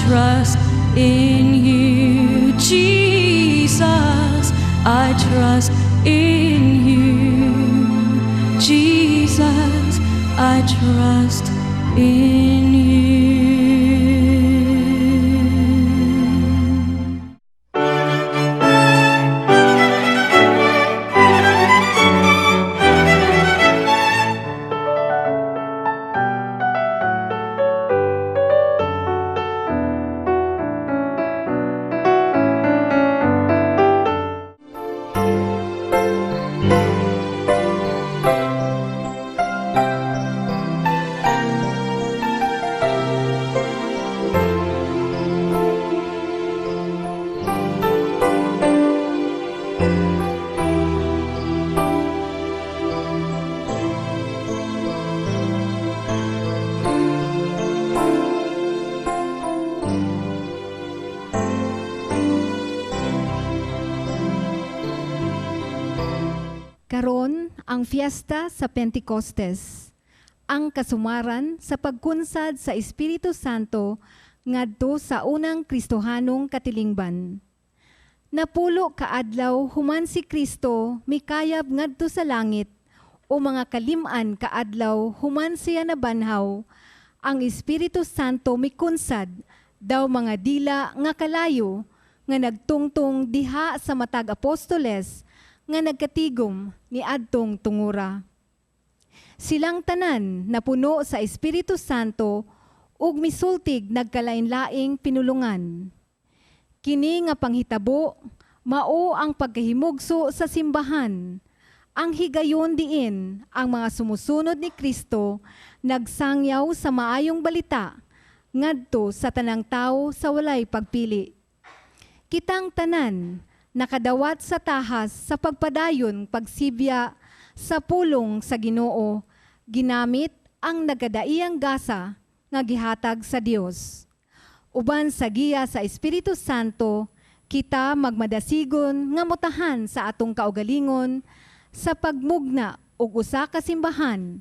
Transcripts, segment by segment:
trust in you, Jesus. I trust in you, Jesus. I trust in you. Karon ang fiesta sa Pentecostes, ang kasumaran sa pagkunsad sa Espiritu Santo ngadto sa unang Kristohanong katilingban. 10 kaadlaw human si Kristo mikayab ngadto sa langit o mga 5 kaadlaw human siya nabanhaw, ang Espiritu Santo mikunsad daw mga dila nga kalayo nga nagtungtong diha sa matag apostoles nga nagkatigom ni adtong tungura. Silang tanan napuno sa Espiritu Santo ug misultig nagkalain-laing pinulungan. Kini nga panghitabo mao ang pagkahimugso sa simbahan. Ang higayon diin ang mga sumusunod ni Kristo nagsangyaw sa maayong balita ngadto sa tanang tawo sa walay pagpili. Kitang tanan nakadawat sa tahas sa pagpadayon pagsibya sa pulong sa Ginoo, ginamit ang nagkadaiyang gasa nga gihatag sa Dios. Uban sa giya sa Espiritu Santo, kita magmadasigon nga mutahan sa atong kaugalingon sa pagmugna og usa ka simbahan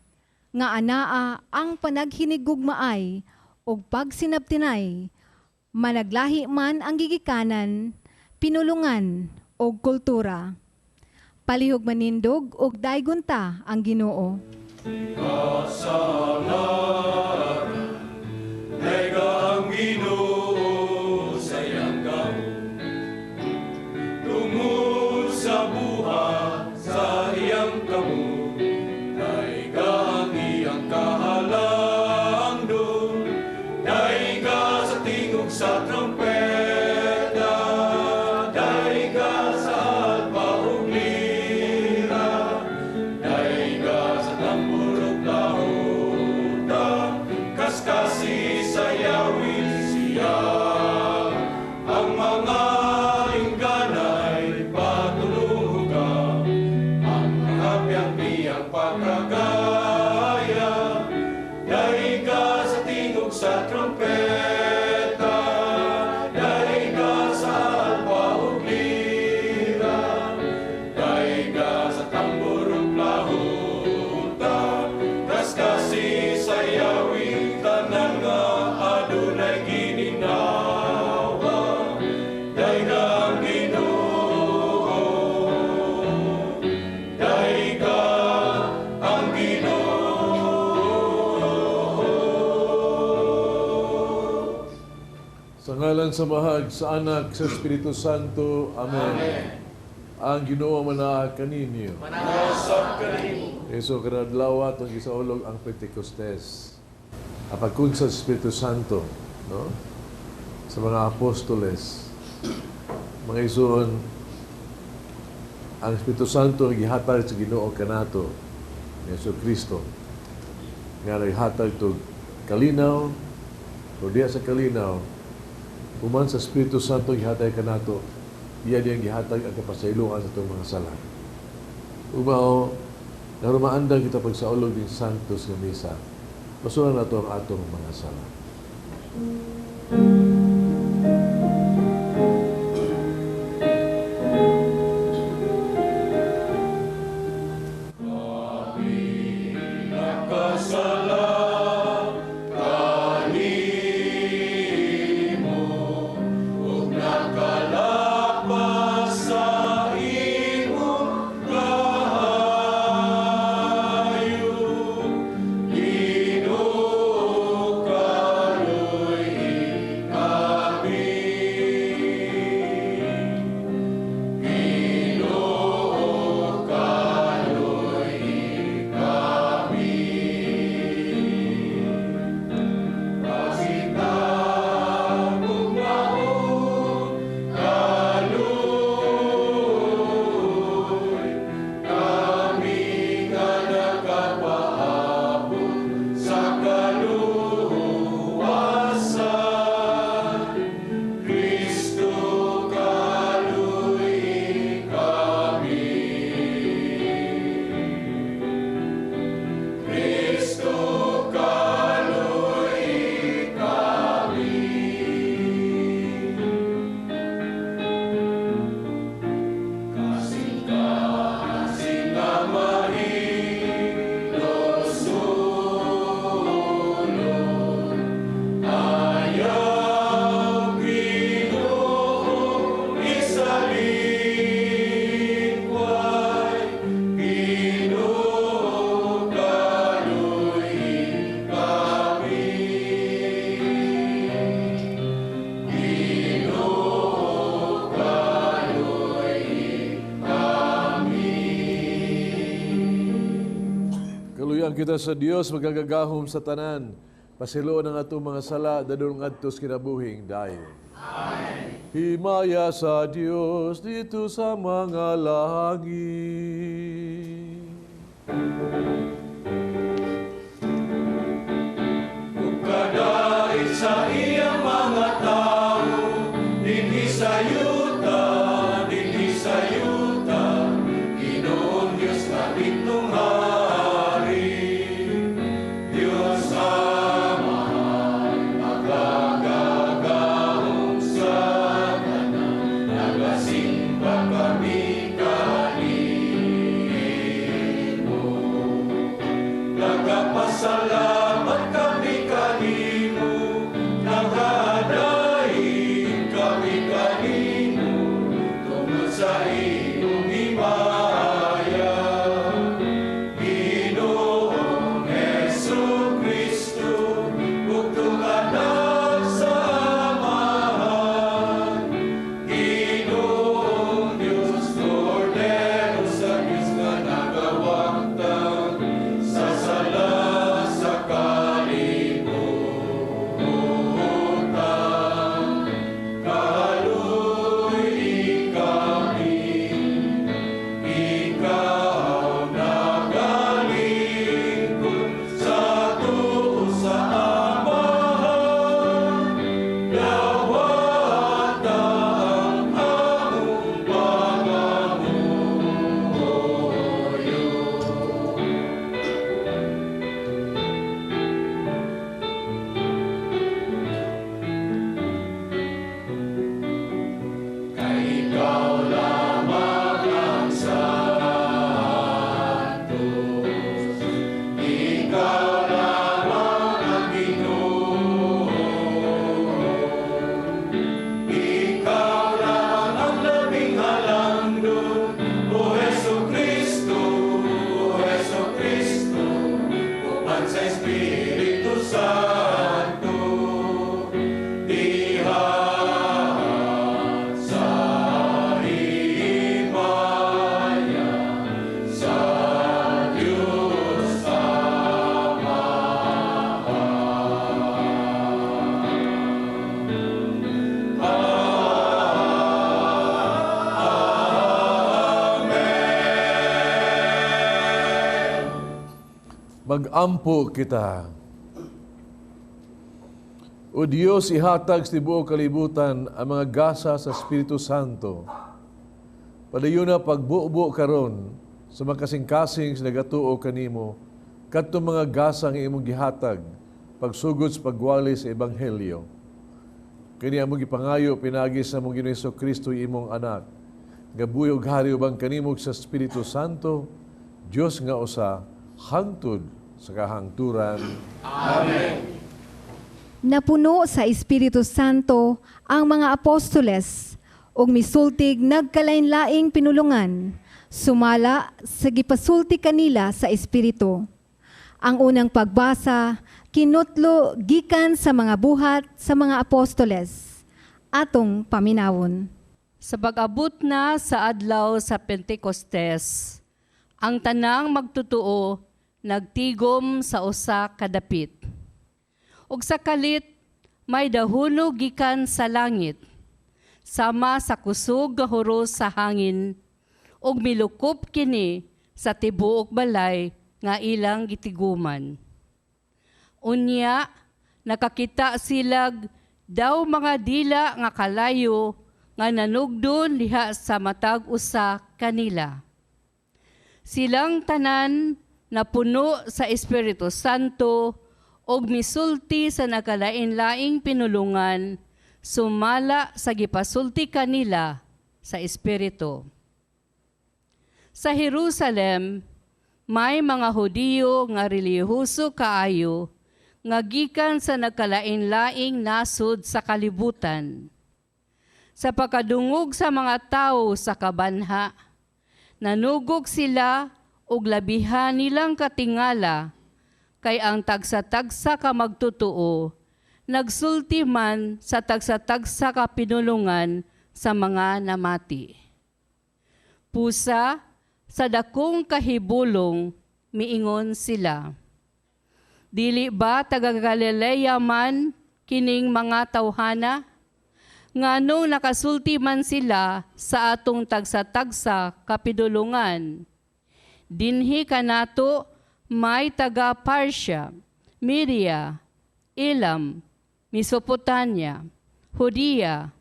nga anaa ang panaghinigugmaay ug pagsinabtinay, managlahi man ang gigikanan, pinulungan og kultura. Palihog manindog og daygon ta ang Ginoo. Kasalanan, naiga ang Ginoo sa iyang gahom. Tungod sa buhat sa iyang kamot, naiga ang iyang kahalangdon, naiga sa tingog sa trompeta, daiga sa alpa ug lira, daiga sa tambor ug lahuta, kaskasi sayawi siya. Ang mga lingganay patuluga, ang mga piyang-piyang patragaya, daiga sa tingog sa trompeta, daiga sa alpa ug lira, daiga sa tambor ug lahuta, kaskasi sayawi tanan nga adunay gininhawa, daiga ang Ginoo, daiga ang Ginoo. Sa ngalan sa Amahag, sa Anak, sa Espiritu Santo. Amen. Ang Ginoo manaa kaninyo. Manaa kanimo. Eso karon adlaw atong gisaulog ang Pentecostes. Ang pagkunsad sa Espiritu Santo, no? Sa mga apostoles. Mga isuon, ang Espiritu Santo ang gihatag sa Ginoo kanato, ni Hesus Kristo. Nga naghatag to kalinaw, o diya sa kalinaw, human sa Espiritu Santo gihatag kanato, iya diyang gihatag ang kapasayloan sa atong mga sala. Umao, narumaandang kita pagsaulog din Santos nga misa, pasuran nato ang atong mga sala. Nakasala kanimo, Manambiang kita sa Dios, makagagahom sa tanan. Pasayloon ang atong mga sala, dadon ngadto sa kinabuhing dayon. Amen. Himaya sa Dios didto sa mga langit. Ug kadait sa iyang mga tao, dinhi sa yuta, dinhi sa yuta, Ginoong Dios nga bitnong hari. Dios Amahan, makagagahom sa tanan, nagasimba kami kanimo. Nagapasalamat kami kanimo, nagadaig kami kanimo, tungod sa imong himaya. Ginoong Hesus Kristo, bugtong Anak sa Amahan. Ginoong Dios, Kordero sa Dios nga nagawagtang sa sala sa kalibutan. Kaluoyi kami, ikaw nagalingkod sa tuo sa Amahan. Dawata ang among pangamuyo. Kay ikaw lamang ang Santo, ikaw lamang ang Ginoo, ikaw lamang ang labing halangdon, O Hesu Kristo, O Hesu Kristo, uban sa Espiritu Santo, diha sa himaya sa Diyos Amahan. Amen. Mag-ampo kita. O Dios, ihatag sa tibuok kalibutan ang mga gasa sa Espiritu Santo. Padayon na pagbubo karon sa mga kasing-kasing sa nagatuo kanimo, kadtong mga gasa nga imong gihatag pagsugod sa pagwali sa Ebanghelyo. Kini among gipangayo pinaagi sa among Ginoong Kristo, imong anak, nga buhi ug hari uban kanimo sa Espiritu Santo, Dios nga usa, hangtod sa kahangturan. Amen. Napuno sa Espiritu Santo ang mga apostoles ug misultig nagkalain-laing pinulungan sumala sa gipasulti kanila sa Espiritu. Ang unang pagbasa kinutlo gikan sa mga Buhat sa mga Apostoles. Atong paminawon. Sa pag-abot na sa adlaw sa Pentecostes, ang tanang magtutuo nagtigom sa usa ka dapit. Ug sa kalit may dahunog gikan sa langit, sama sa kusog nga huros sa hangin, ug milukop kini sa tibuok balay nga ilang gitiguman. Unya nakakita silag daw mga dila nga kalayo nga nanugdon diha sa matag usa kanila. Silang tanan napuno sa Espiritu Santo ug misulti sa nakalain-laing pinulungan sumala sa gipasulti kanila sa Espiritu. Sa Jerusalem, may mga Hudiyo nga relihiyoso kaayo nga gikan sa nagkalain-laing nasod sa kalibutan. Sa pagkadungog sa mga tawo sa kabanha, nanugok sila ug labihan nilang katingala kay ang tagsa-tagsa ka magtutuo nagsulti man sa tagsa-tagsa ka pinulungan sa mga namati. Pusa sa dakong kahibulong, Miingon sila, "Dili ba taga Galilea man kining mga tawhana? Nganong nakasulti man sila sa atong tagsa-tagsa ka pinulongan? Dinhi kanato may taga Parthia, Media, Elam, Mesopotamia, Judea,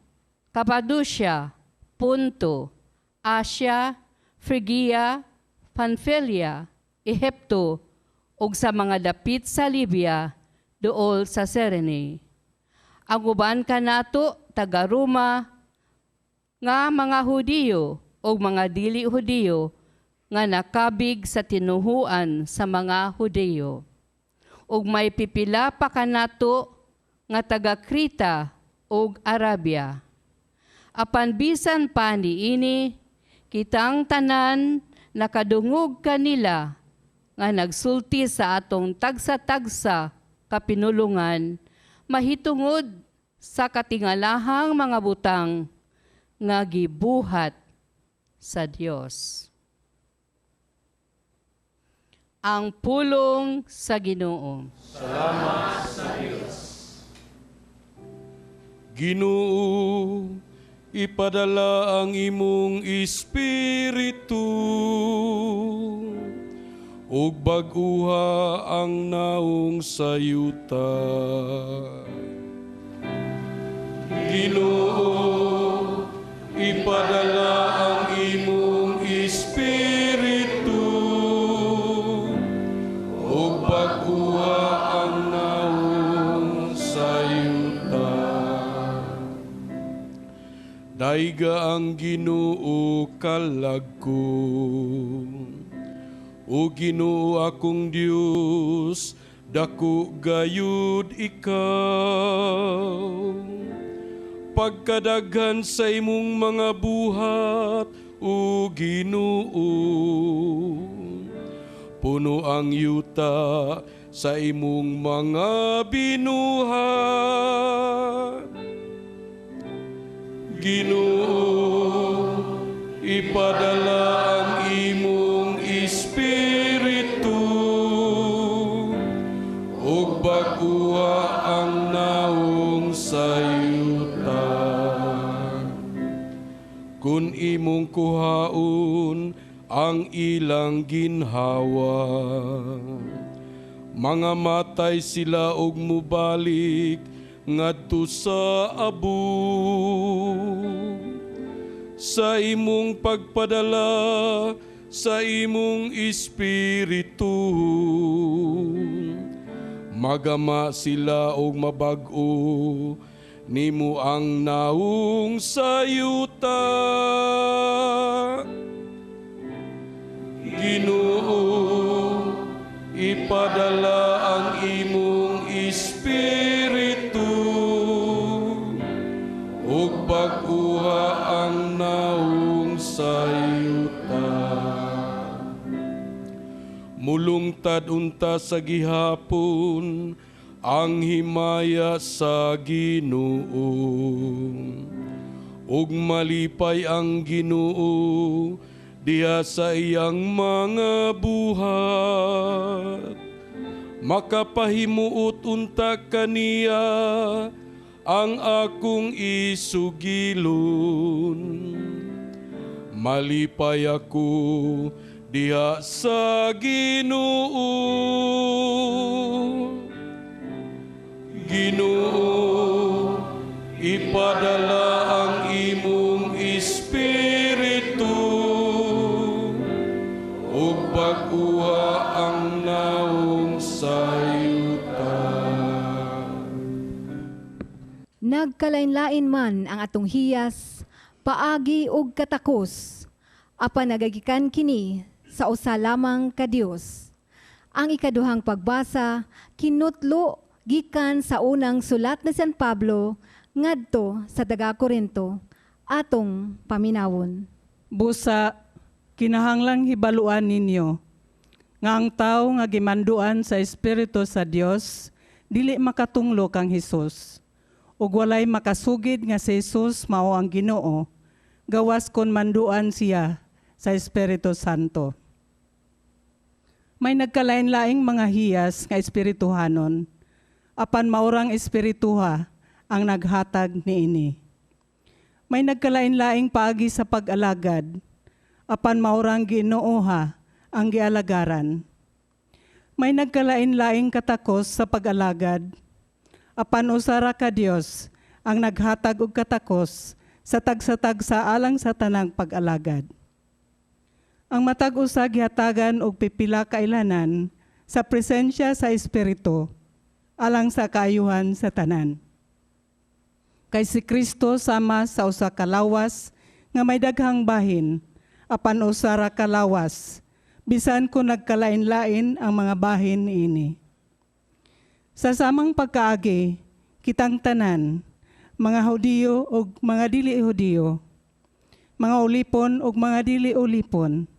Cappadocia, Ponto, Asia, Phrygia, Pamphylia, Ehipto, ug sa mga dapit sa Libya, duol sa Cyrene. Ang uban kanato taga Roma nga mga Hudiyo ug mga dili Hudiyo nga nakabig sa tinuhuan sa mga Hudiyo. Ug may pipila pa kanato nga taga Creta ug Arabia. Apan bisan pa niini, kitang tanan nakadungog kanila nga nagsulti sa atong tagsa-tagsa ka pinulongan mahitungod sa katingalahang mga butang nga gibuhat sa Dios." Ang pulong sa Ginoo. Ginoo, ipadala ang imong espiritu ug bag-uha ang naong sa yuta. Ginoo, ipadala ang imong espiritu ug bag-uha ang naong sa yuta. Dayga ang Ginoo kalag ko. O Ginoo akong Dios, dako gayud ikaw. Pagkadaghan sa imong mga buhat, o Ginoo. Puno ang yuta sa imong mga binuhat. Ginoo, ipadala ang imong espiritu ug bag-uha ang naong sa yuta. Kun imong kuhaon ang ilang ginhawa, mga matay sila og mubalik ngadto sa abo. Sa imong pagpadala sa imong espiritu, magama sila og mabag-o nimo ang naong sa yuta. Ginoo, ipadala ang imong espiritu ug bag-uha ang naong sa yuta. Mulungtad unta sa gihapon ang himaya sa Ginoo. Ug malipay ang Ginoo diha sa iyang mga buhat. Makapahimuot unta kaniya ang akong isugilon. Malipay ako diha sa Ginoo. Ginoo, ipadala ang imong espiritu ug bag-uha ang naong sa yuta. Nagkalain-lain man ang atong hiyas, paagi ug katakos, apan nagagikan kini sa usa lamang ka Dios. Ang ikaduhang pagbasa kinutlo gikan sa unang sulat ni San Pablo ngadto sa taga Korinto. Atong paminawon. Busa, kinahanglang hibaluan ninyo nga ang tawo nga gimanduan sa Espiritu sa Dios dili makatunglo kang Hesus. Ug walay makasugid nga si Hesus mao ang Ginoo gawas kon manduan siya sa Espiritu Santo. May nagkalain-laing mga hiyas nga espirituhanon, apan maurang espirituha ang naghatag niini. May nagkalain-laing paagi sa pag-alagad, apan maurang Ginooha ang gialagaran. May nagkalain-laing katakos sa pag-alagad, apan usa ra ka Dios ang naghatag og katakos sa tagsa-tagsa alang sa tanang pag-alagad. Ang matag usa gihatagan og pipila ka ilanan sa presensya sa Espiritu alang sa kaayuhan sa tanan. Kay si Kristo sama sa usa ka lawas nga may daghang bahin, apan usa ra ka lawas, bisan kung nagkalain-lain ang mga bahin niini. Sa samang pagkaagi, kitang tanan, mga Hudiyo ug mga dili Hudiyo, mga ulipon ug mga dili ulipon,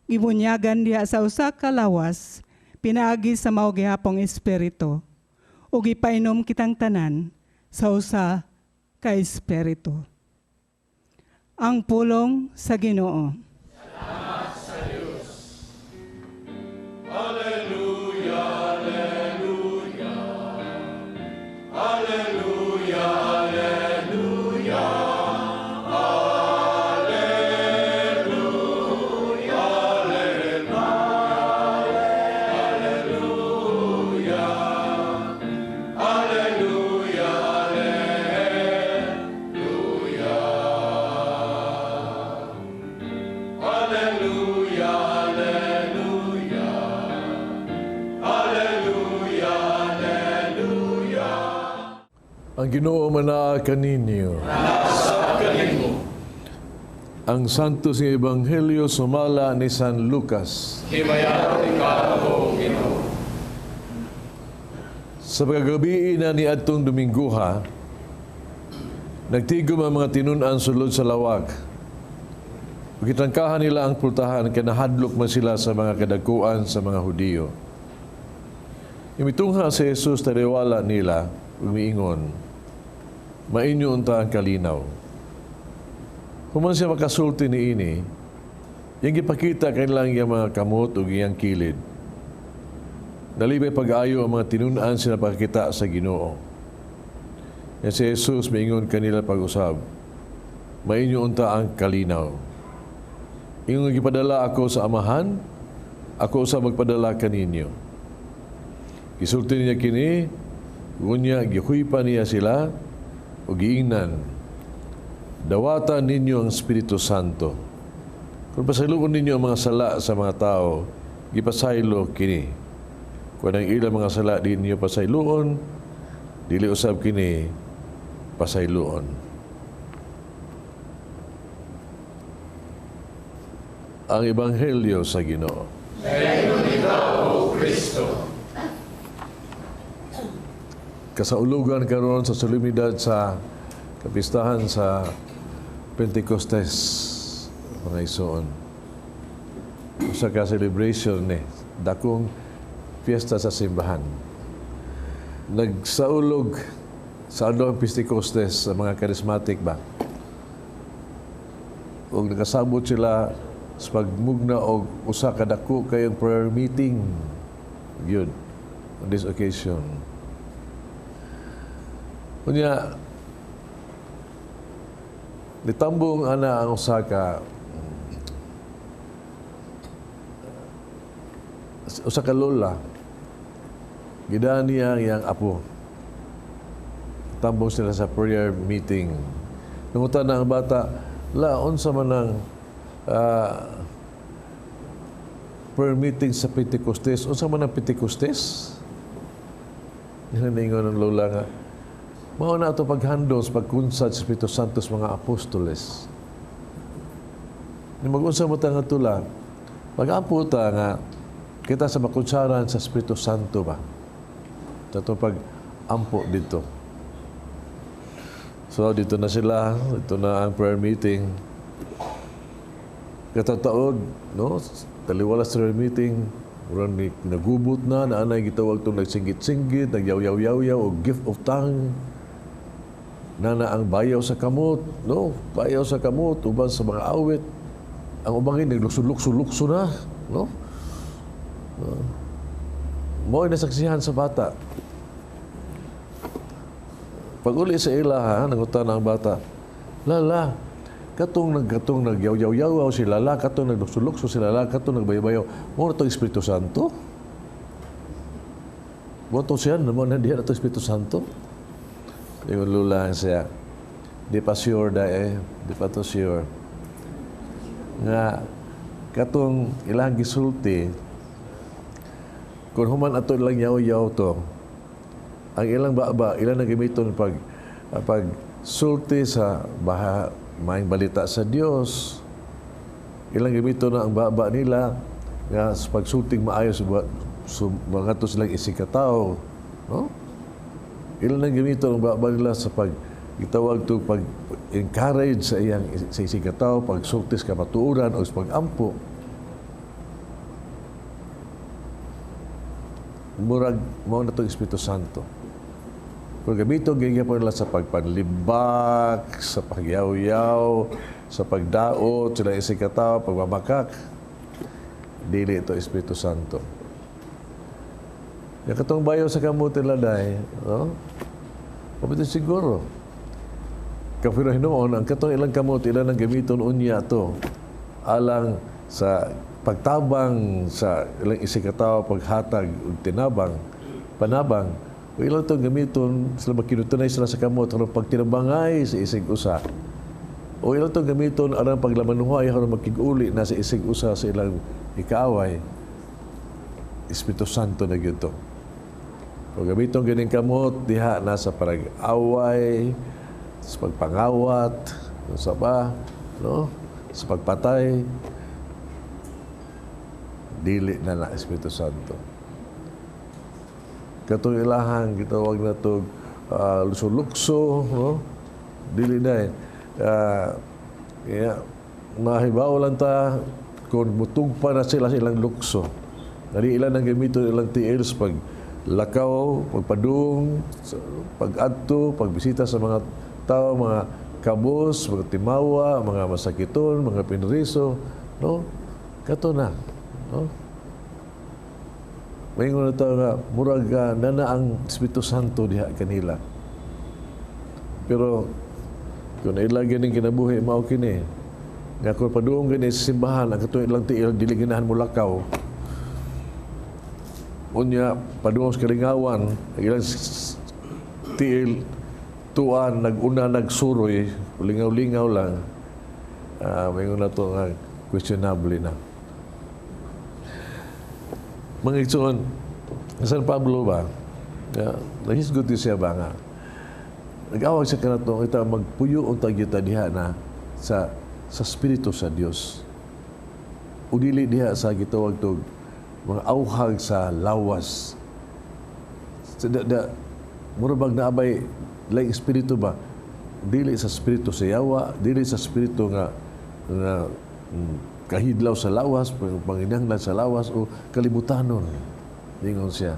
gibunyagan diha sa usa ka lawas, pinaagi sa mao gihapong espiritu, ug gipainom kitang tanan sa usa ka espiritu. Ang pulong sa Ginoo. Ang Ginoo manaa kaninyo. Ang Santos nga Ebanghelyo sumala ni San Lucas. Himayaon ikaw, O Ginoo. Sa pagkagabi na ni adtong Domingguha, nagtigom ang mga tinun-an sulod sa lawag. Gitangkahan nila ang pultahan kay nahadlok man sila sa mga kadakuan sa mga Hudiyo. Imitungha si Jesus taliwala nila, umiingon, mainyo unta ang kalinaw. Human siya makasulti niini, iyang gipakita kanilang iyang mga kamot ug iyang kilid. Nalibay pag-ayo ang mga tinun-an sila pakita sa Ginoo. Yan si Jesus miingon kanila pag-usab, mainyo unta ang kalinaw. Ingon gipadala ako sa Amahan, ako usab magpadala kaninyo. Gisulti niya kini, unya gihuypa niya sila ug giingnan, dawatan ninyo ang Espiritu Santo. Kung pasayloon ninyo ang mga sala sa mga tao, gipasaylo kini. Kung ang ilang mga sala di ninyo pasayloon, dili usab kini pasayloon. Ang Ebanghelyo sa Ginoo. Dayon ikaw, O Kristo. Kasaulugan karon sa solemnidad sa kapistahan sa Pentecostes, mga igsoon. Usa ka celebration ni dakong fiesta sa simbahan. Nagsaulog sa adlaw ang Pentecostes sa mga charismatic ba? Ug nakasabot sila sa pagmugna og usa ka dako kayong prayer meeting yun on this occasion. Unya nitambong ana ang usa ka lola, gidaan niya ang iyang apo. Tambong sila sa prayer meeting. Nangutan na ang bata, la, unsa man ang prayer meeting sa Pentecostes? Unsa man ang Pentecostes? Ningon ng lola nga, mao na ato paghandom sa pagkunsad sa Espiritu Santo sa mga apostoles. Ni mag-unsa mo ta nga tula, mag-ampo ta nga kita sa makunsaran sa Espiritu Santo ba? Sa itong pag-ampo dito. So, dito na sila. Ito na ang prayer meeting. Katataod, no? Taliwala sa prayer meeting, murang nagubot na, naanay gitawag itong nagsinggit-singgit, nagyaw-yaw-yaw-yaw, o gift of tongue. Nana ang bayaw sa kamot, no? Bayaw sa kamot, uban sa mga awit. Ang ubangin, naglukso-lukso-lukso na, no? No? Mo nasaksihan sa bata. Pag uli sa ila ha, nangutan ang bata, "Lala, katong nagyaw-yaw-yaw si Lala, katong naglukso-lukso si Lala, katong nagbayo-bayo, mo na itong Espiritu Santo? Mo to siya, mo na diyan ito Espiritu Santo?" Yung lula siya, "Di pa sure da eh, di pa to sure." Nga, katong ilang gisulti, kung human ato ilang yaw-yaw to, ang ilang baba, ilang nagamiton pag sulti sa baha, maayong balita sa Dios. Ilang gamiton na ang baba nila nga sa pagsulting maayo sa so, mga to silang isikataw, no? Ilang nang gamiton ang baba nila sa pag gitawag to pag encourage sa iyang sa isikataw, pagsulti sa kamatuoran o sa pagampo. Murag mao na itong Espiritu Santo. Pero gamiton gyapon nila sa pagpanlibak, sa pagyaw-yaw, sa pagdaot, sila isikataw, pagmamakak. Dili ito Espiritu Santo. Yung katong bayo sa kamote laday, no? Mabito siguro. Kapiro hinuon, ang katong ilang kamote, ilang ang gamiton unya to. Alang sa pagtabang sa ilang isikataw, paghatag, ug tinabang, panabang, o ilang itong gamiton, sila makinutunay sila sa kamot, aron pagtinabangay sa isig usa. O ilang itong gamiton, aron paglamanuhay, aron magkiguli na sa isig usa sa ilang ikaaway. Espiritu Santo na gyud to. O gamiton ganing kamot, diha na sa parag-away, sa pagpangawat, sa pa, no? Sa pagpatay, dili na na Espiritu Santo. Katong ilahang gitawag na to lukso-lukso, no? Dili na eh. Yeah, mahibaw lang ta kung mutugpa na sila sa ilang lukso. Nari ilan ang gamiton ilang tiil sa pag lakaw, pagpadung, pag-adto, pagbisita sa mga tao, mga kabos, mga timawa, mga masakiton, mga pinriso, no? Kato na, no? Maingon na ito nga, murag nana ang Espiritu Santo diha kanila. Pero kung naila ganing kinabuhi, mao kini. Nga kung paduong gani sa simbahan, ang katong ilang tiil, dili ganahan mo lakaw. Unya, paduong sa kalingawan, ang ilang tiil, tuan, naguna, nagsuroy, lingaw-lingaw lang. Maingon na ito nga, questionable na. Mga igsoon, San Pablo ba? Yeah, nahisgot siya ba nga? Nag-awag siya kanato, kita magpuyo unta gyud diha na sa Espiritu sa Dios. O dili diha sa gitawag tog mga auhag sa lawas. Sa da, mura bag naabay laing espiritu ba? Dili sa espiritu sa yawa, dili sa espiritu nga kahidlaw sa lawas, panginahanglan sa lawas o kalibutanon. Ingon siya.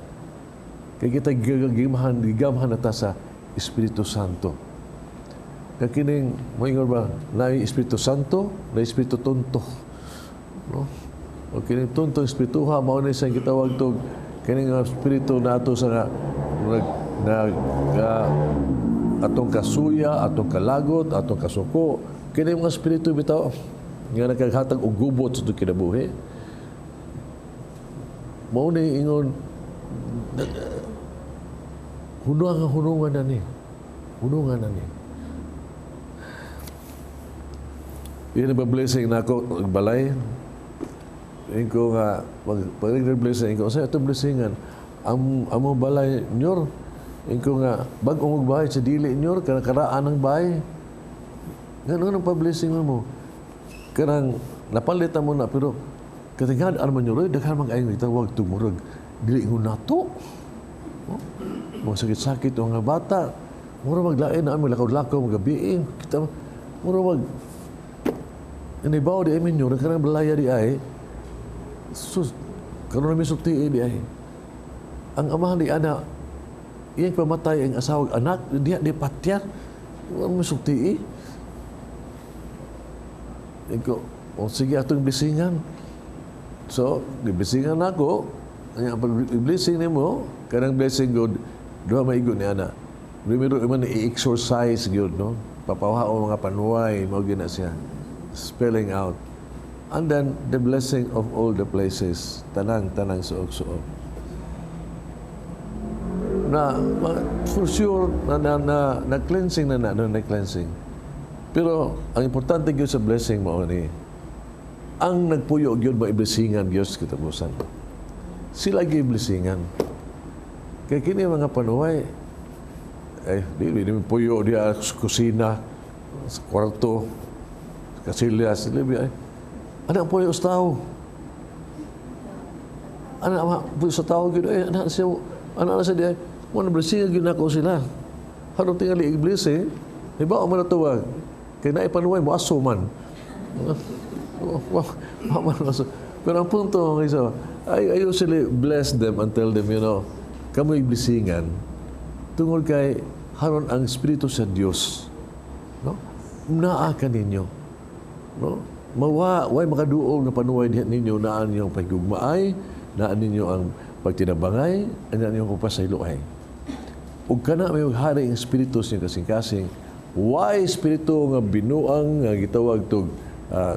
Kay kita gigamhan na ta sa Espiritu Santo. Kaya kining, moingon ba, na Espiritu Santo, na Espiritu Tonto. No? O kining tonto espirituha, mao na siyang gitawag tog kining espiritu nato sa nga, na atong kasuya, atong kalagot, atong kasuko. Kining mga espiritu bitaw nga nakaghatag og gubot sa atong kinabuhi. Mao ni ingon hunungan na ni. Hunungan na ni. Iyan ang blessing na ako, balay. Inko nga, pag blessing, inko, sa itong blessingan, ang balay nyor, inko nga, bag-ong bahay sa dili nyor, karaan ng bahay. Ganun ang pa-blessing mo. Karang, napalitan mo na, pero, katingad, ano man nyor, daghan mag-ayong itawag tumurag, dili ingon nato. Oh? Mga sakit-sakit o nga bata, mura maglain na, maglakaw-lakaw, magabi, kita, mura mag, inibaw di amin nyo, nagkarang balaya di ay, sus, karon na misulti di ay. Ang amahan di ana, iyang pamatay ang asawa, anak, diya di patyar, wala misulti. Iko, o sige atong bisingan. So, gibisingan ako, Ang pag-blessing nimo, kanang blessing God, duha maigo ni ana. Primero man i-exorcise gyud, no? Papawaon mga panuway, mao gyud na siya. Spelling out. And then the blessing of all the places, tanang tanang suok-suok. Na for sure na cleansing na cleansing. Pero ang importante gyud sa blessing mao ni ang nagpuyo gyud maiblesingan gyud sa katapusan. Sila gyud blessingan. Kay kini mga panuway eh di puyo diya sa kusina, sa kwarto, sa kasilyas, dili ay. Ana ang puyo sa tao. Ana ma puyo sa tao gyud ay ana siya, ana na siya di ay. Mo na blessingan gyud nako sila. Haron tingali i-bless eh. Hibaw man na tuwag. Kay naay panuway mo aso man. Wa man aso. Pero ang punto ng isa, I usually bless them and tell them, kamoy blessingan tungod kay haron ang Espiritu sa Dios, no? Naa kaninyo. No? Mawa, way makaduol nga panuway diha ninyo, naa ninyong paghigugmaay, naa ninyo ang pagtinabangay, naa ninyo ang pagpasayloay. Ug kana may hari ang Espiritu sa inyong kasing-kasing, way espiritu nga binuang nga gitawag tog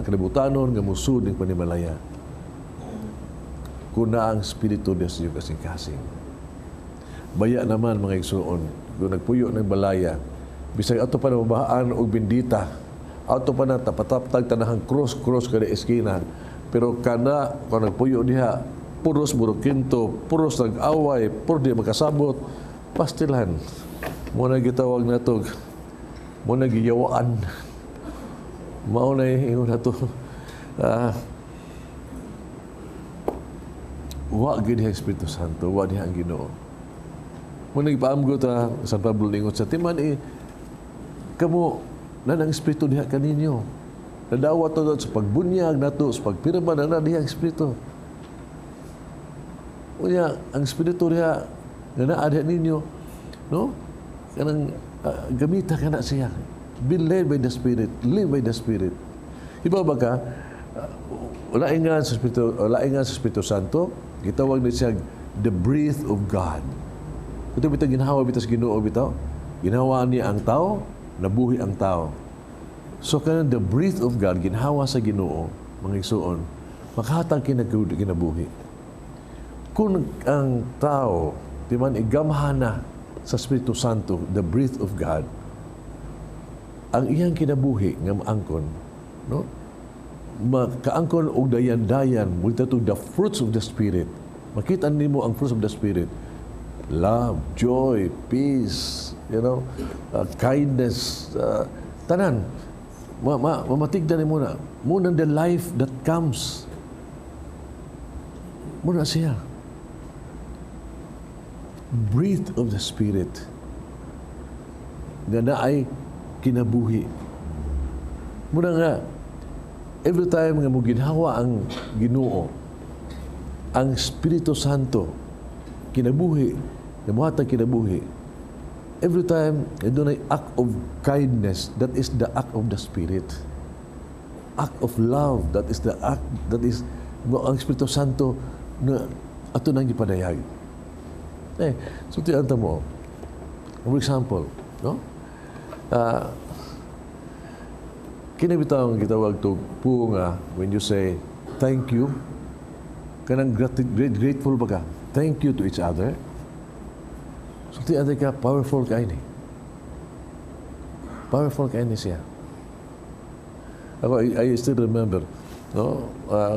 kalibutanon nga musud ning panimalaya. Kung naa ang Espiritu diha sa inyong kasing-kasing. Baya naman, mga igsuon, kung nagpuyo ng balaya, bisag ato pa na mabahaan og bindita, ato pa na tapataptag tanahang cross-cross kada eskina, pero kana, kung nagpuyo diha, puros burukinto, puros nag-away, puros di makasabot, pastilan. Mao na gitawag nato, mao na giyawaan. Mao na ingon nato. Wa gyud diha Espiritu Santo, wa diha ang Ginoo. Mao na gipaamgo ta San Pablo ningon sa timan eh, kamo na ang Espiritu diha kaninyo. Nadawat to sa pagbunyag nato, sa pagpirma na diha ang Espiritu. Unya, ang Espiritu diha nga naa diha ninyo, no? Kanang gamita ka na siya. Be led by the Spirit, live by the Spirit. Iba ba ka? Wala nga sa Espiritu, wala nga sa Espiritu Santo, gitawag ni siya the breath of God. Ito bitaw ginhawa bitaw sa Ginoo bitaw. Ginhawa niya ang tao, nabuhi ang tao. So kanang the breath of God ginhawa sa Ginoo, mga igsuon, makahatag kinabuhi. Kung ang tao di man igamhana sa Espiritu Santo, the breath of God, ang iyang kinabuhi nga maangkon, no? Makaangkon og dayan-dayan, multa to the fruits of the Spirit. Makita nimo ang fruits of the Spirit. Love, joy, peace, kindness, tanan. Mamatigdan nimo na. Muna the life that comes. Muna siya. Breath of the Spirit. Nga naay kinabuhi. Muna nga, every time nga mo ginhawa ang Ginoo, ang Espiritu Santo, kinabuhi, nga mohatag kinabuhi, every time doon ay act of kindness, that is the act of the Spirit. Act of love, that is the act, that is mo ang Espiritu Santo na ato nang gipadayag. Eh, so tiyan mo, for example, no? Kini bitaw ang gitawag to po nga when you say thank you, kanang grateful ba ka? Thank you to each other. So ti ka powerful kay ni. Powerful kay ni siya. Ako, I still remember, no?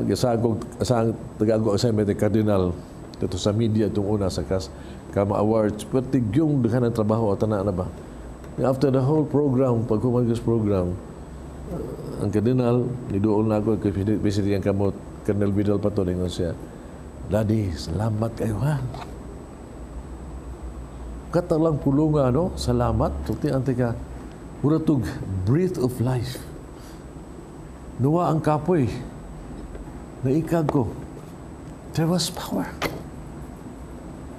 Gisagog sa tagago sa may cardinal dito sa media itong una sa kas Kama Awards, pero tigyong daghan ang trabaho at na ba. After the whole program, pag humagos program, ang cardinal, niduol na ako, kay visit ang kamot, Cardinal Vidal pa to, ningon siya, "Daddy, salamat kayo ha. Kata lang pulunga, no? Salamat." Sulti ante ka, mura tug breath of life. Nuwa ang kapoy. Naikag ko. There was power.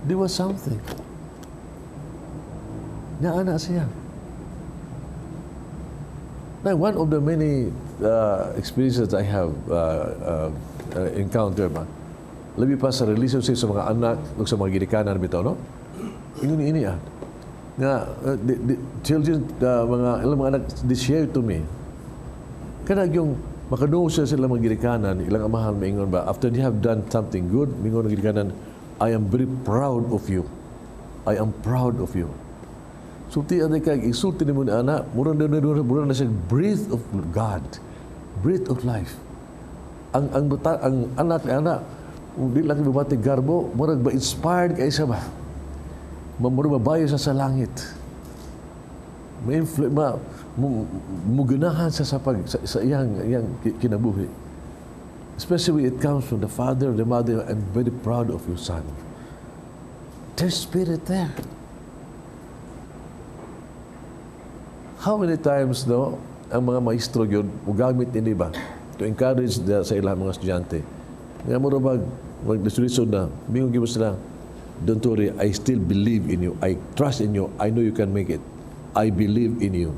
There was something. Naana siya. Now, one of the many experiences I have encountered ba, Labi pa sa relationship sa mga anak ug sa mga ginikanan bitaw, no? Ingon ini ah. Nga the children, mga ilang mga anak, they share to me. Kanang yung makadungog sila sila mga ginikanan, ilang amahan maingon ba, after they have done something good, mingon ang ginikanan, "I am very proud of you. I am proud of you." Sulti ani kay isulti nimo ni ana, mura na siya breath of God, breath of life. Ang anak ni ana, kung di lang bumati garbo, murag ba inspired kay siya ba? Murag mabayo siya sa langit. Ma mugunahan siya sa iyang kinabuhi. Especially when it comes from the father, the mother, "I'm very proud of your son." There's spirit there. How many times, no, ang mga maestro yun, mugamit nini ba to encourage sa ilang mga estudyante. Nga mo mag maglisod na, mingon gyud sila, "Don't worry, I still believe in you. I trust in you. I know you can make it. I believe in you."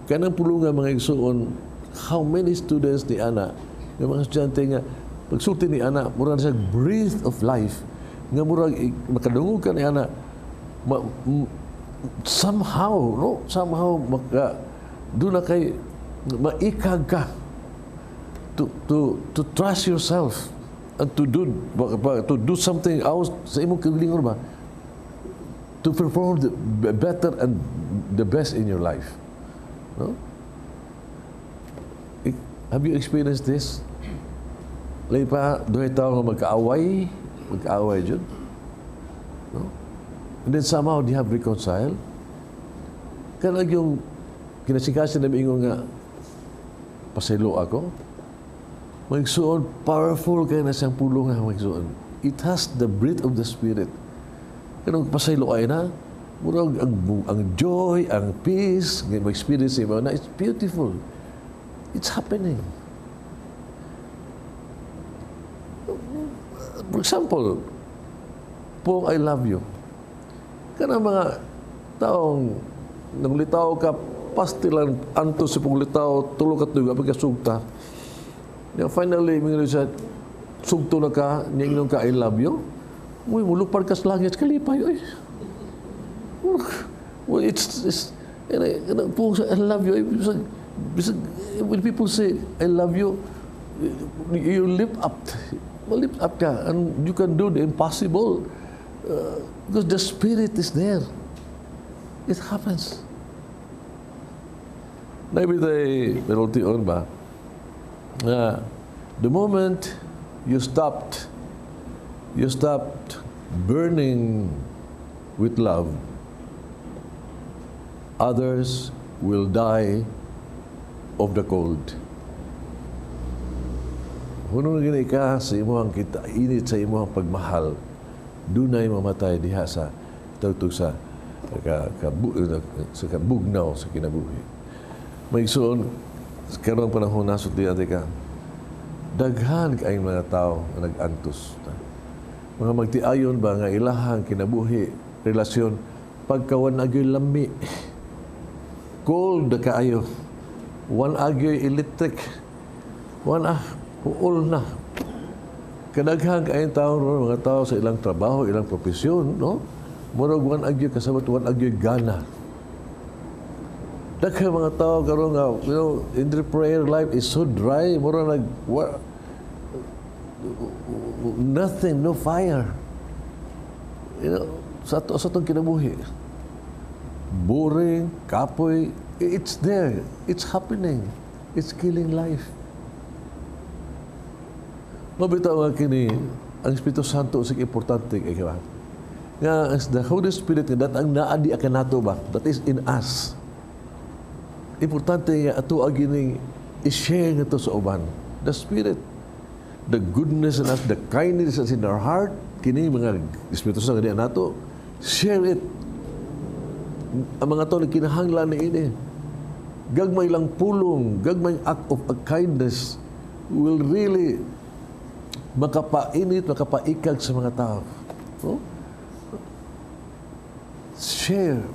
Kanang pulunga, mga igsuon, how many students ni ana, nga mga estudyante nga, pagsulti ni ana, mura na siya breath of life, nga murag makadungog ka ni ana, somehow, no? Somehow, doon na kay, maikag ka to trust yourself and to do something out sa imong kaugalingon ba to perform the better and the best in your life, no? Have you experienced this? Lahi pa duhay tawo nga magkaaway jud, no? And then somehow they have reconciled. Kanang yung kinasikasin na miingon nga, "Pasaylo ako." Magsuon, powerful kay na siyang pulong nga, magsuon. It has the breath of the Spirit. Kanang pasaylo ay na, murag ang joy, ang peace, nga ma-experience mo na, it's beautiful. It's happening. For example, pong "I love you." Kanang mga taong nang litaw ka, pastilan, antos sa pong litaw, tulo ka tuig, apig ka sugta. Yeah, finally, mingon siya, sugto na ka, niya ka, "I love you." Uy, mulupad ka sa langit, kalipay, uy. Well, it's, pong, "I love you." Bisag, when people say, "I love you," you lift up. Lift up ka, and you can do the impossible because the Spirit is there. It happens. Naibitay, on ba? The moment you stopped burning with love, others will die of the cold. Hunong gini ka sa imuhang kita, init sa imuhang pagmahal, dunay mamatay diha sa tugtog sa ka, ka, sa kabugnaw sa kinabuhi. Maigsoon, karong panahon nasod di ate ka, daghan kaayong mga tao nga nag-antos. Mga magtiayon ba nga ilahang kinabuhi, relasyon, pagkawan agyo'y lami, cold na kaayo, wan agyo'y electric, wan ah, huol na. Kadaghan kaayong tao ron, mga tao sa ilang trabaho, ilang profesyon, no? Murag wan agyo'y kasabot, wan agyo'y gana. Daghan mga tao karon nga, in their prayer life is so dry, mura nag wa, nothing, no fire. Sa atong kinabuhi. Boring, kapoy, it's there. It's happening. It's killing life. Mabitaw nga kini, ang Espiritu Santo sig importante kay ba? Nga as the Holy Spirit nga that ang naa di kanato ba? That is in us. Importante nga ato gining i-share nga sa uban. The Spirit, the goodness in us, the kindness that's in our heart, kini mga Espiritu Santo nga nato, share it. Ang mga tao kinahanglan ni ini. Gagmay lang pulong, gagmay act of a kindness will really makapainit, makapaikag sa mga tao. No? Share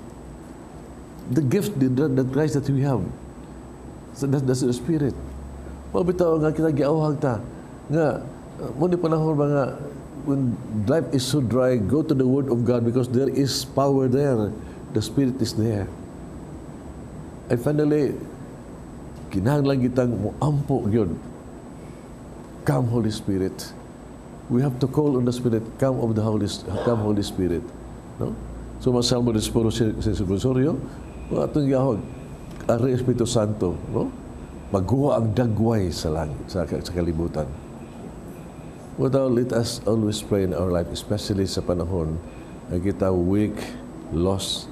the gift, the Christ that we have. So that's the Spirit. Mabitaw nga kita giawhag ta nga mo ni panahon ba nga When life is so dry, go to the Word of God because there is power there. The Spirit is there. And finally, kinahanglan kitang muampo gyud. Come, Holy Spirit. We have to call on the Spirit. Come, Holy Spirit. No? So, masalmo de Sporo sa Responsorio, mga atong gihawag, Ari Espiritu Santo, no? Magguwa ang dagway sa langit, sa kalibutan. Well, let us always pray in our life, especially sa panahon na kita weak, lost,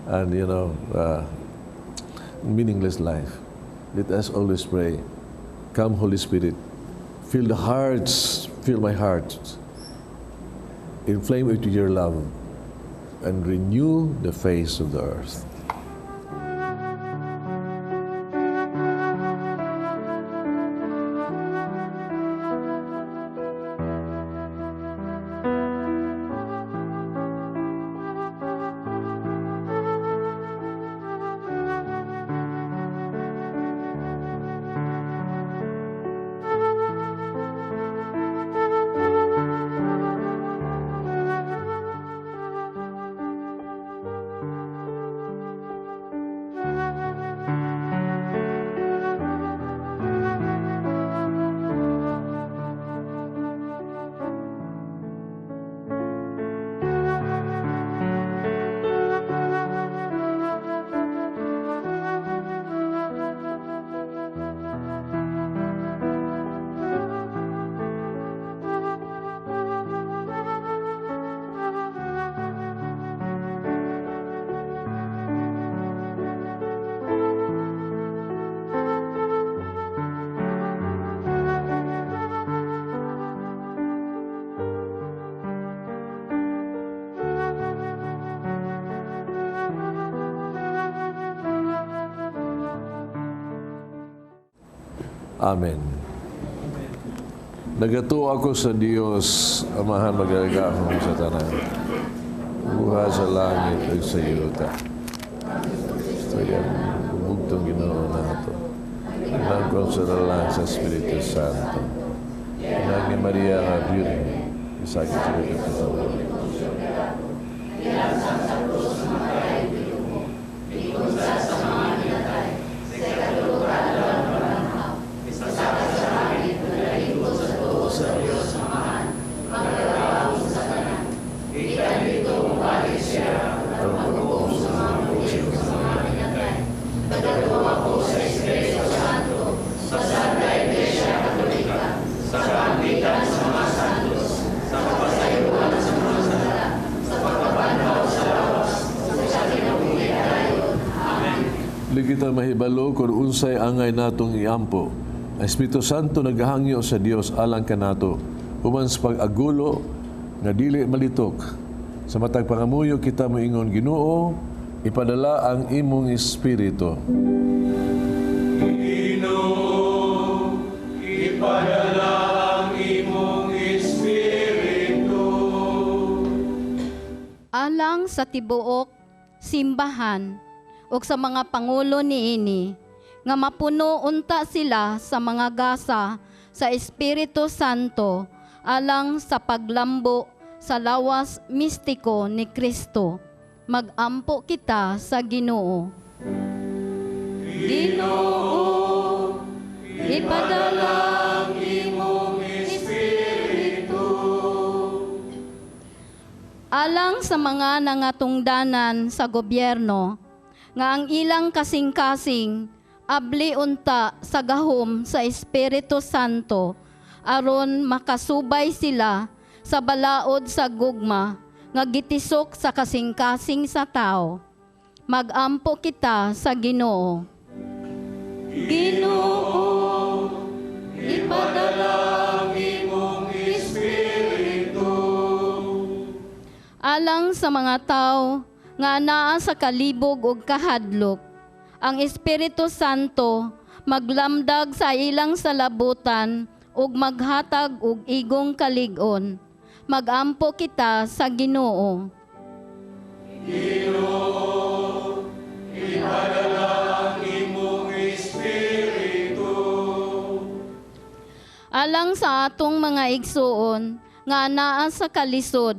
and meaningless life. Let us always pray, "Come, Holy Spirit, fill the hearts, fill my heart, inflame it with your love, and renew the face of the earth." Amen. Nagatuo ako sa Dios, Amahan makagagahom sa tanan. Buhat sa langit ug sa yuta. So yan, bugtong Ginoo nato. Nagkonsola sa Espiritu Santo. Nang ni Maria nga Birhen, isakit sa Espiritu. Kita mahibalo kung unsay angay natong iampo. Ang Espiritu Santo naghangyo sa Dios alang kanato human sa pag-agulo nga dili malitok. Sa matag pangamuyo kita moingon, "Ginoo, ipadala ang imong Espiritu." Ginoo, ipadala ang imong Espiritu. Alang sa tibuok simbahan ug sa mga pangulo niini nga mapuno unta sila sa mga gasa sa Espiritu Santo alang sa paglambo sa lawas mistiko ni Kristo. Magampo kita sa Ginoo. Ginoo, ipadala ang imong Espiritu. Alang sa mga nangatungdanan sa gobyerno nga ang ilang kasing-kasing abli unta sa gahom sa Espiritu Santo aron makasubay sila sa balaod sa gugma nga gitisok sa kasing-kasing sa tao. Magampo kita sa Ginoo. Ginoo, ipadala ang imong Espiritu. Alang sa mga tao nga anaa sa kalibog ug kahadlok, ang Espiritu Santo maglamdag sa ilang salabutan ug maghatag og igong kalig-on. Magampo kita sa Ginoo. Ginoo, ipadala ang imong Espiritu. Alang sa atong mga igsuon nga anaa sa kalisod,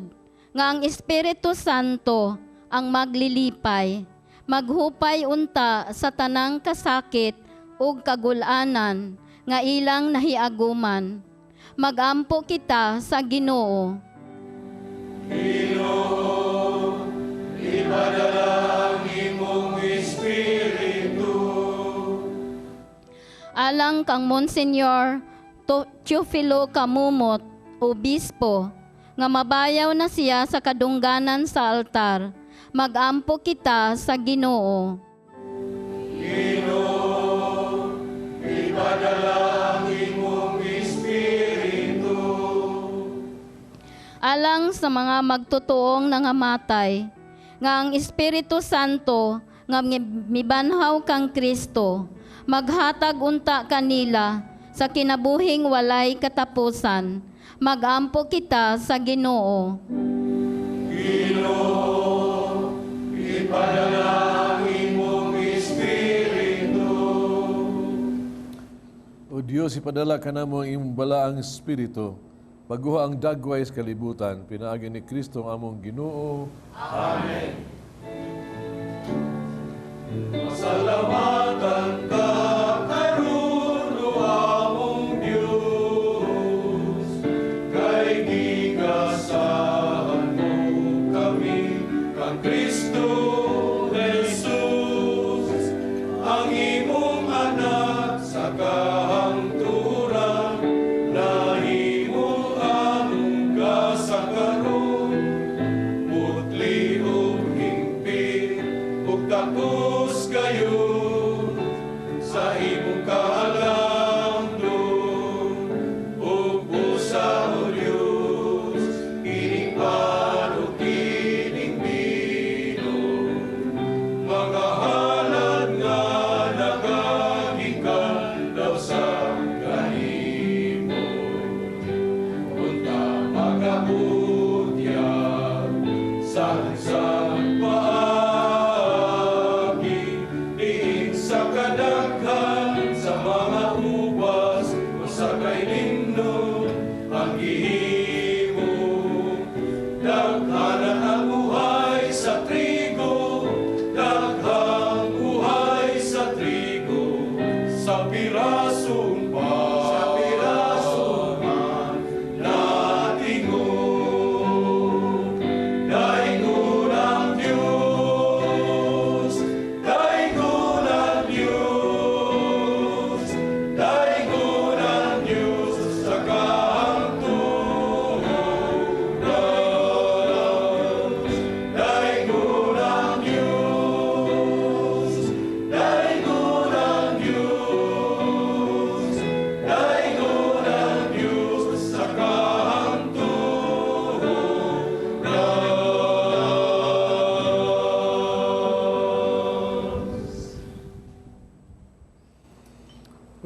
nga ang Espiritu Santo ang maglilipay, maghupay unta sa tanang kasakit ug kagulanan nga ilang nahiaguman. Magampo kita sa Ginoo. Ginoo, ipadala ang imong Espiritu. Alang kang Monsignor Teofilo Camomot, Obispo, nga mabayaw na siya sa kadungganan sa altar. Magampo kita sa Ginoo. Ginoo, ipadala ang imong Espiritu. Alang sa mga magtutuong nangamatay, nga ang Espiritu Santo nga mibanhaw kang Kristo, maghatag unta kanila sa kinabuhing walay katapusan. Magampo kita sa Ginoo. Ginoo, ipadala ang imong Espiritu. O Diyos, ipadala kanamo ang imong balaang Espiritu. Bag-oha ang dagway sa kalibutan, pinaagi ni Kristo ang among Ginoo. Amen. Pasalamatan ka karon, o among Dios, kay gigasahan mo kami kang Kristo Jesus, ang imong anak sa kahangturan, nahimo among gasa karon, putli ug hingpit ug takos gayud sa imong kahalangdon ug busa, O Dios, kining pan ug kining bino, mga halad nga nagagikan daw sa kanimo, unta magabutyag sa paagi diin sa kadaghan sa mga ubas, usa kay lino ang gihimo. Daghanan ang uhay sa trigo, daghang uhay sa trigo, sa pirasong pan, sa pirasong pan natingob. Daygon ang Diyos, daygon ang Diyos, daygon ang Diyos sa kahangturan. Daygon ang Diyos, daygon ang Diyos, daygon ang Diyos sa kahangturan.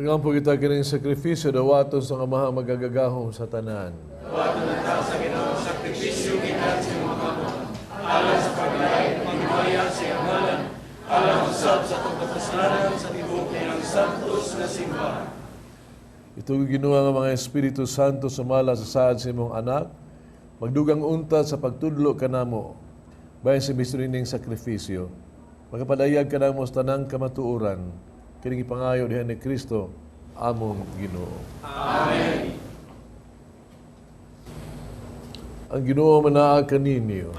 Magampo kita, kining sakripisyo dawaton sa Amahang makagagahom sa tanan. Dawaton unta sa Ginoo sakripisyo gikan sa imong kamot, alang sa paglain, paghimaya sa iyang ngalan, alang usab sa atong kapuslanan sa tibuok niyang santos nga simbahan. Ito Ginoo nga mga Espiritu Santo sumala sa saad sa imong anak, magdugang unta sa pagtudlo kanamo, bahin sa misteryo ning sakripisyo. Makapadayag kanamo sa tanang kamatuoran, kining ipangayo diha ni Kristo, among Ginoo. Amen. Ang Ginoo manaa kaninyo.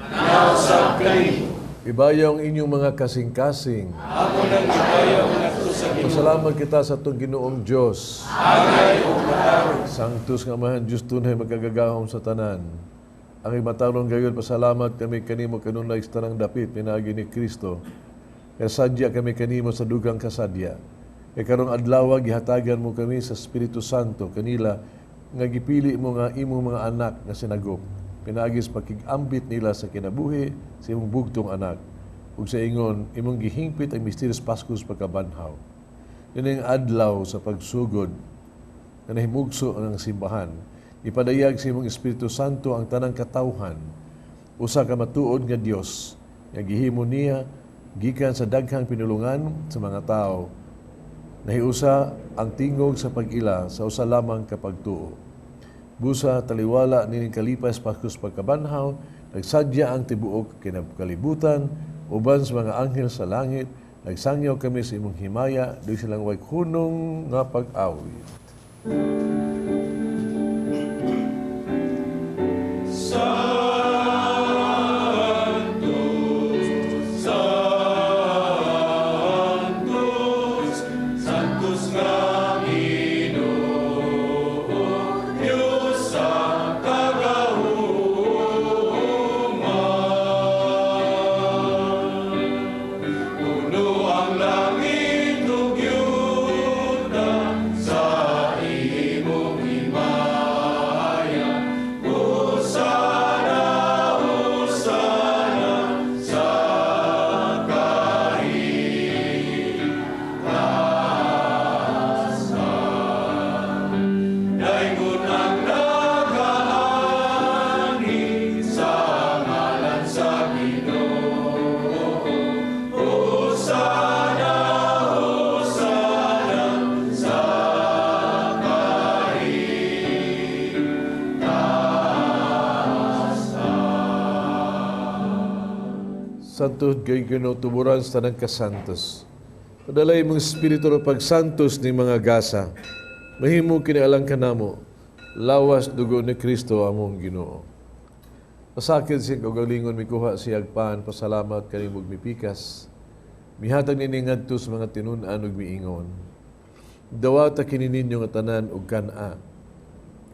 Usab kanimo. Ibayaw ang inyong mga kasing-kasing. Amo nang gibayaw ngadto sa Ginoo. Pasalamat kita sa atong Ginoong Dios. Angay ug matarong. Sanctus nga Amahan Diyos tunay makagagahom sa tanan. Ang matarong gayud, pasalamat kami kanimo kanunay sa tanang dapit pinaagi ni Kristo. Kay sadya kami kanimo sa dugang kasadya. Kay karong adlaw gihatagan mo kami sa Espiritu Santo kanila nga gipili mo nga imong mga anak nga sinagop. Pinaagi sa pakig-ambit nila sa kinabuhi sa imong bugtong anak. Ug sa ingon imong gihingpit ang misteryos Paskos pagkabanhaw. Nining adlaw sa pagsugod nga nahimugso ang simbahan, ipadayag sa imong Espiritu Santo ang tanang katawhan, usa ka matuod nga Dios nga gihimo niya gikan sa daghang pinulungan sa mga tawo. Nahiusa ang tingog sa pag-ila sa usa lamang ka pagtuo. Busa taliwala nining kalipas pakus pagkabanhaw, nagsadya ang tibuok kalibutan, uban sa mga anghel sa langit, nagsangyaw kami sa imong himaya, di silang way hunong nga pag-awit. Santo kay Ginoo tuburan sa tanang kasantos. Padalay imong espiritu ro pagsantos ni mga gasa. Mahimo kini alang kanamo, lawas dugo ni Kristo among Ginoo. Pasakit siya kaugalingon mikuha siyag pan, pasalamat kanimo mipikas. Mihatag nini ngadto sa mga tinun-an ug miingon. Dawata kini ninyo nga tanan ug kan-a.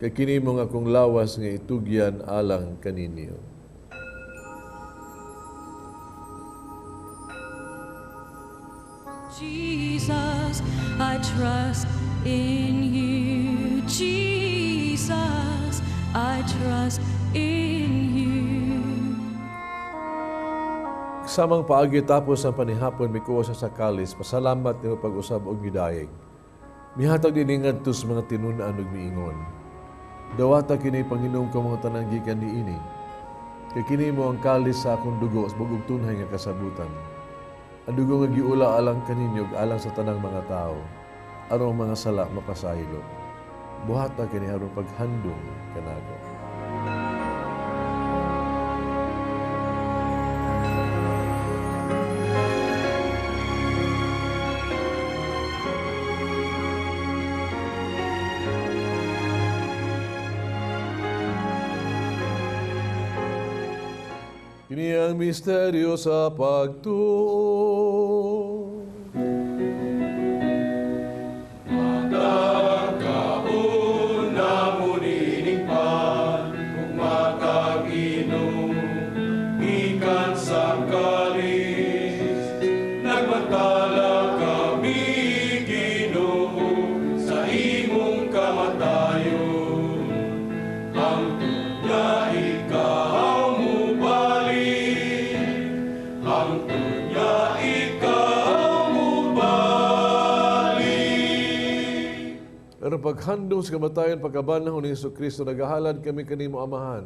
Kay kini mo nga akong lawas nga itugyan alang kaninyo. Jesus, I trust in you. Jesus, I trust in you. Samang paagi tapos ang panihapon mikuha siya sa kalis, pasalamat nimo pag-usab og gidayeg. Mihatag dinhi ngadto sa mga tinun-an ug miingon. Dawata kini Panginoon ka mga tanang gikan niini. Kay kini mo ang kalis sa akong dugo sa bag-ong tunhay nga kasabutan. Ang dugo nga giula alang kaninyo ug alang sa tanang mga tawo, aron ang mga sala mapasaylo. Buhata kini aron paghandong kanago. Kini ang misteryo sa pagtuo. Pero paghandong sa kamatayon, pagkabanhaw ni Hesus Kristo, nagahalad kami kanimo Amahan.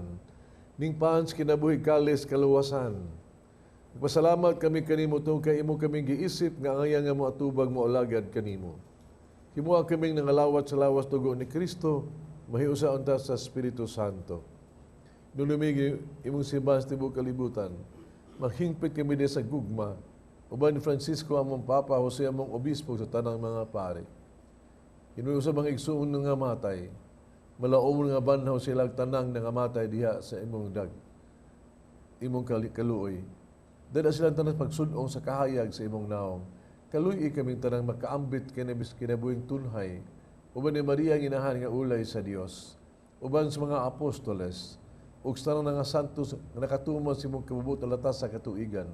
Ning paan sa kinabuhi kalis kaluwasan. Nagpasalamat kami kanimo tungkol kay imo kaming giisip nga angayang nga moatubag mo alagad kanimo. Himuha kaming nangalawat sa lawas dugo ni Kristo, mahiusa unta sa Espiritu Santo. Nulumig imong simbahan sa tibuok kalibutan, maghingpit kami di sa gugma, uban ni Francisco among Papa, Jose among Obispo sa tanang mga pare. Hinuyo sa mga igsuon nga matay, malaom nga banhaw sila tanang nga matay diha sa imong dag, imong kaluoy. Dada silang tanang pagsunong sa kahayag sa imong naong. Kaluoy kaming tanang makaambit kinabis kinabuhing tunhay, uban ni Maria ang inahan nga ulay sa Dios, uban sa mga apostoles, ug sa tanang nga santos nga nakatuman sa imong kabubut latas sa katuigan.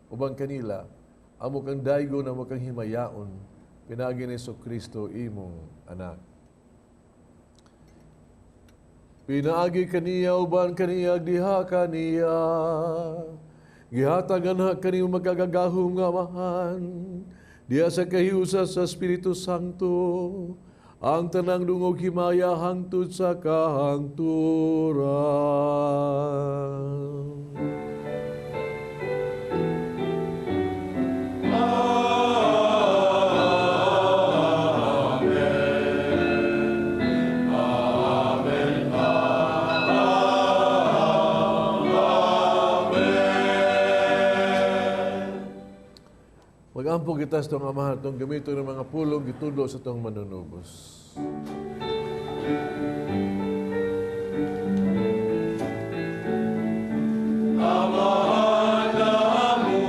Uban kanila, amo kang daygon, amo kang himayaon, pinaagi ni Hesus Kristo imong anak. Pinaagi kaniya uban kaniya diha kaniya, gihatagan ha kanimo magkagagahom nga Amahan, diha sa kahiusa sa Espiritu Santo, ang tanang dungog himaya hangtod sa kahangturan. Amen. Amen. Magampo kita sa itong Amahan atong gamiton ng mga pulong gitudlo sa itong manunubos. Amahan namo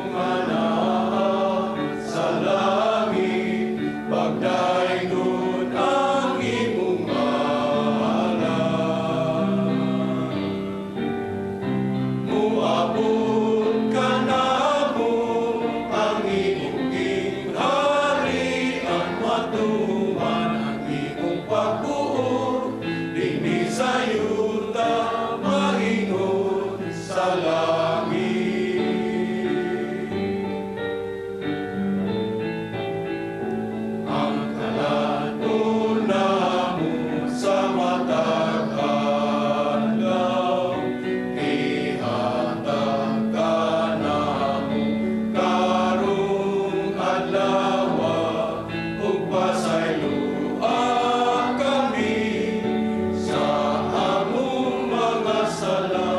nga naa sa langit, pagdaygon ang imong ngalan. Muabot kanamo ang imong gingharian, matuman ang imong pagbuot dinhi sa yuta maingon sa langit. Ang kalan-on namo sa matag adlaw, ihatag kanamo karong adlaw, ug pasayloa kami sa among mga sala,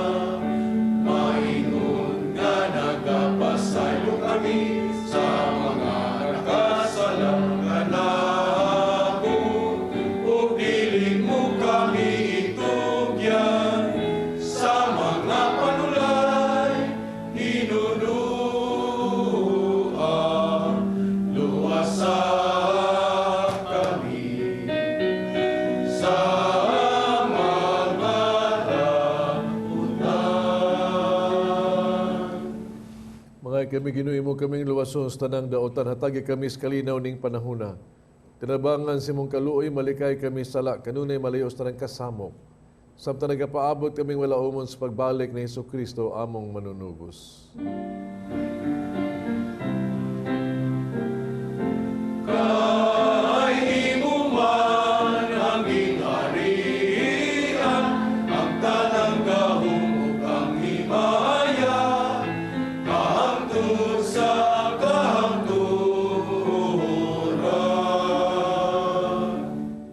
maingon nga nagapasaylo kami sa mga nakasala kanamo, ug dili mo kami itugyan sa mga panulay, hinudoa, luwasa kami sa mga dautan. Mga kami Ginoo, imo kaming luwason sa tanang daotan, hatagi kami sa kalinaw ning panahuna. Tinabangan sa imong kaluoy, malikay kami sala, kanunay malayo sa tanang kasamok. Samtang nagapaabot kaming wala umon sa pagbalik ni Hesus Kristo among manunubos. Kay imo man ang gingharian, ang tanang gahom ug ang himaya, kahangtod sa kahangturan.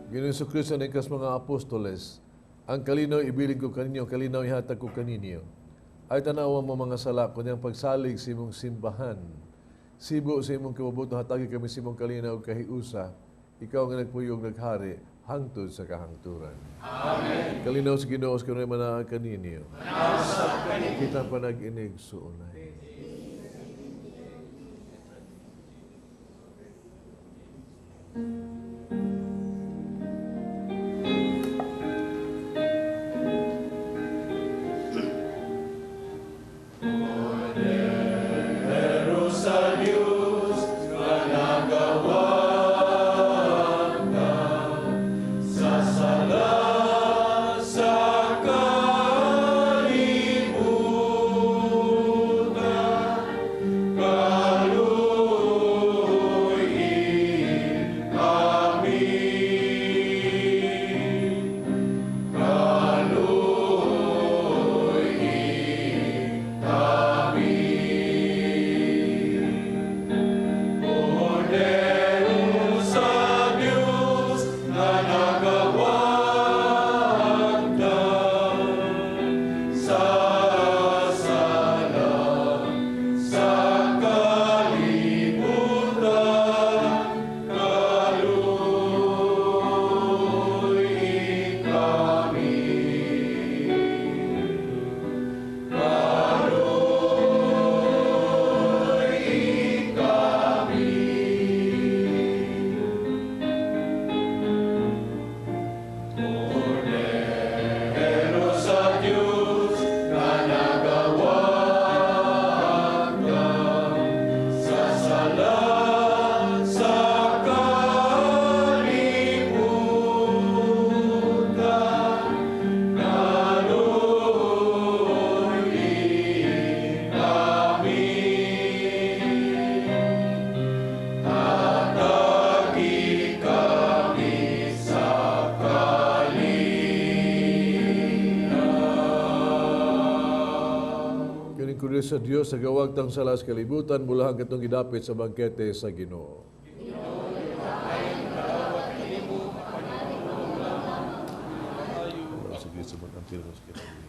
Ginoong Hesus Kristo, nangingkas mga apostoles, ang kalinaw ibilin ko kaninyo, ang kalinaw ihatag ko kaninyo. Ay tanawa mo mga sala, kundi ang pagsalig sa imong simbahan. Sibo sa imong kamabuto, hatagi kami sa imong kalinaw ug kahiusa. Ikaw nga nagpuyog naghari, hangtod sa kahangturan. Amen. Kalinaw sa Ginoo, sa kanunay manaa kaninyo. Kita pa nag-inig suunay. Pero sa Diyos nga nagawagtang sa sala sa kalibutan, kaluoy kami. Kaluoy kami. Kordero sa Diyos nga nagawagtang sa sala sa kalibutan, kaluoy kami. Kaluoy kami. Kordero sa Diyos nga nagawagtang sa sala sa kalibutan, kaluoy kami. Hatagi kami sa kalinaw. Kining Kordero sa Dios sa gawagtang sala sa kalibutan, bulahan katong gidapit sa bangkete sa Ginoo. Sa Kristo mag-ampil sa kinabuhi.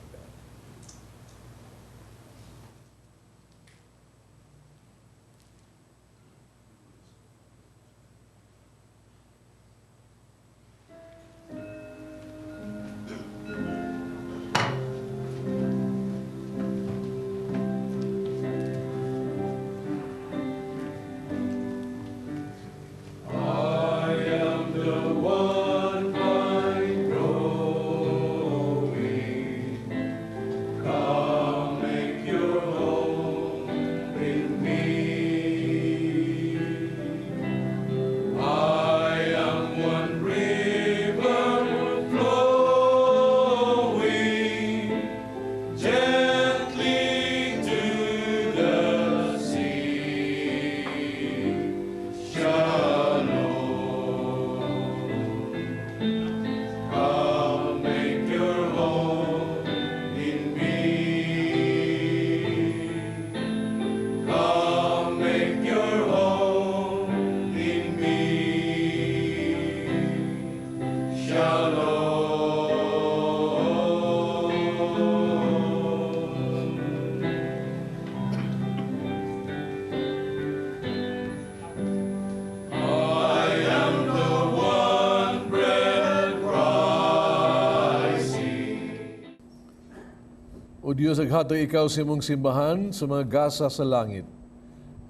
O Diyos, naghatag ikaw sa imong simbahan sa mga gasa sa langit.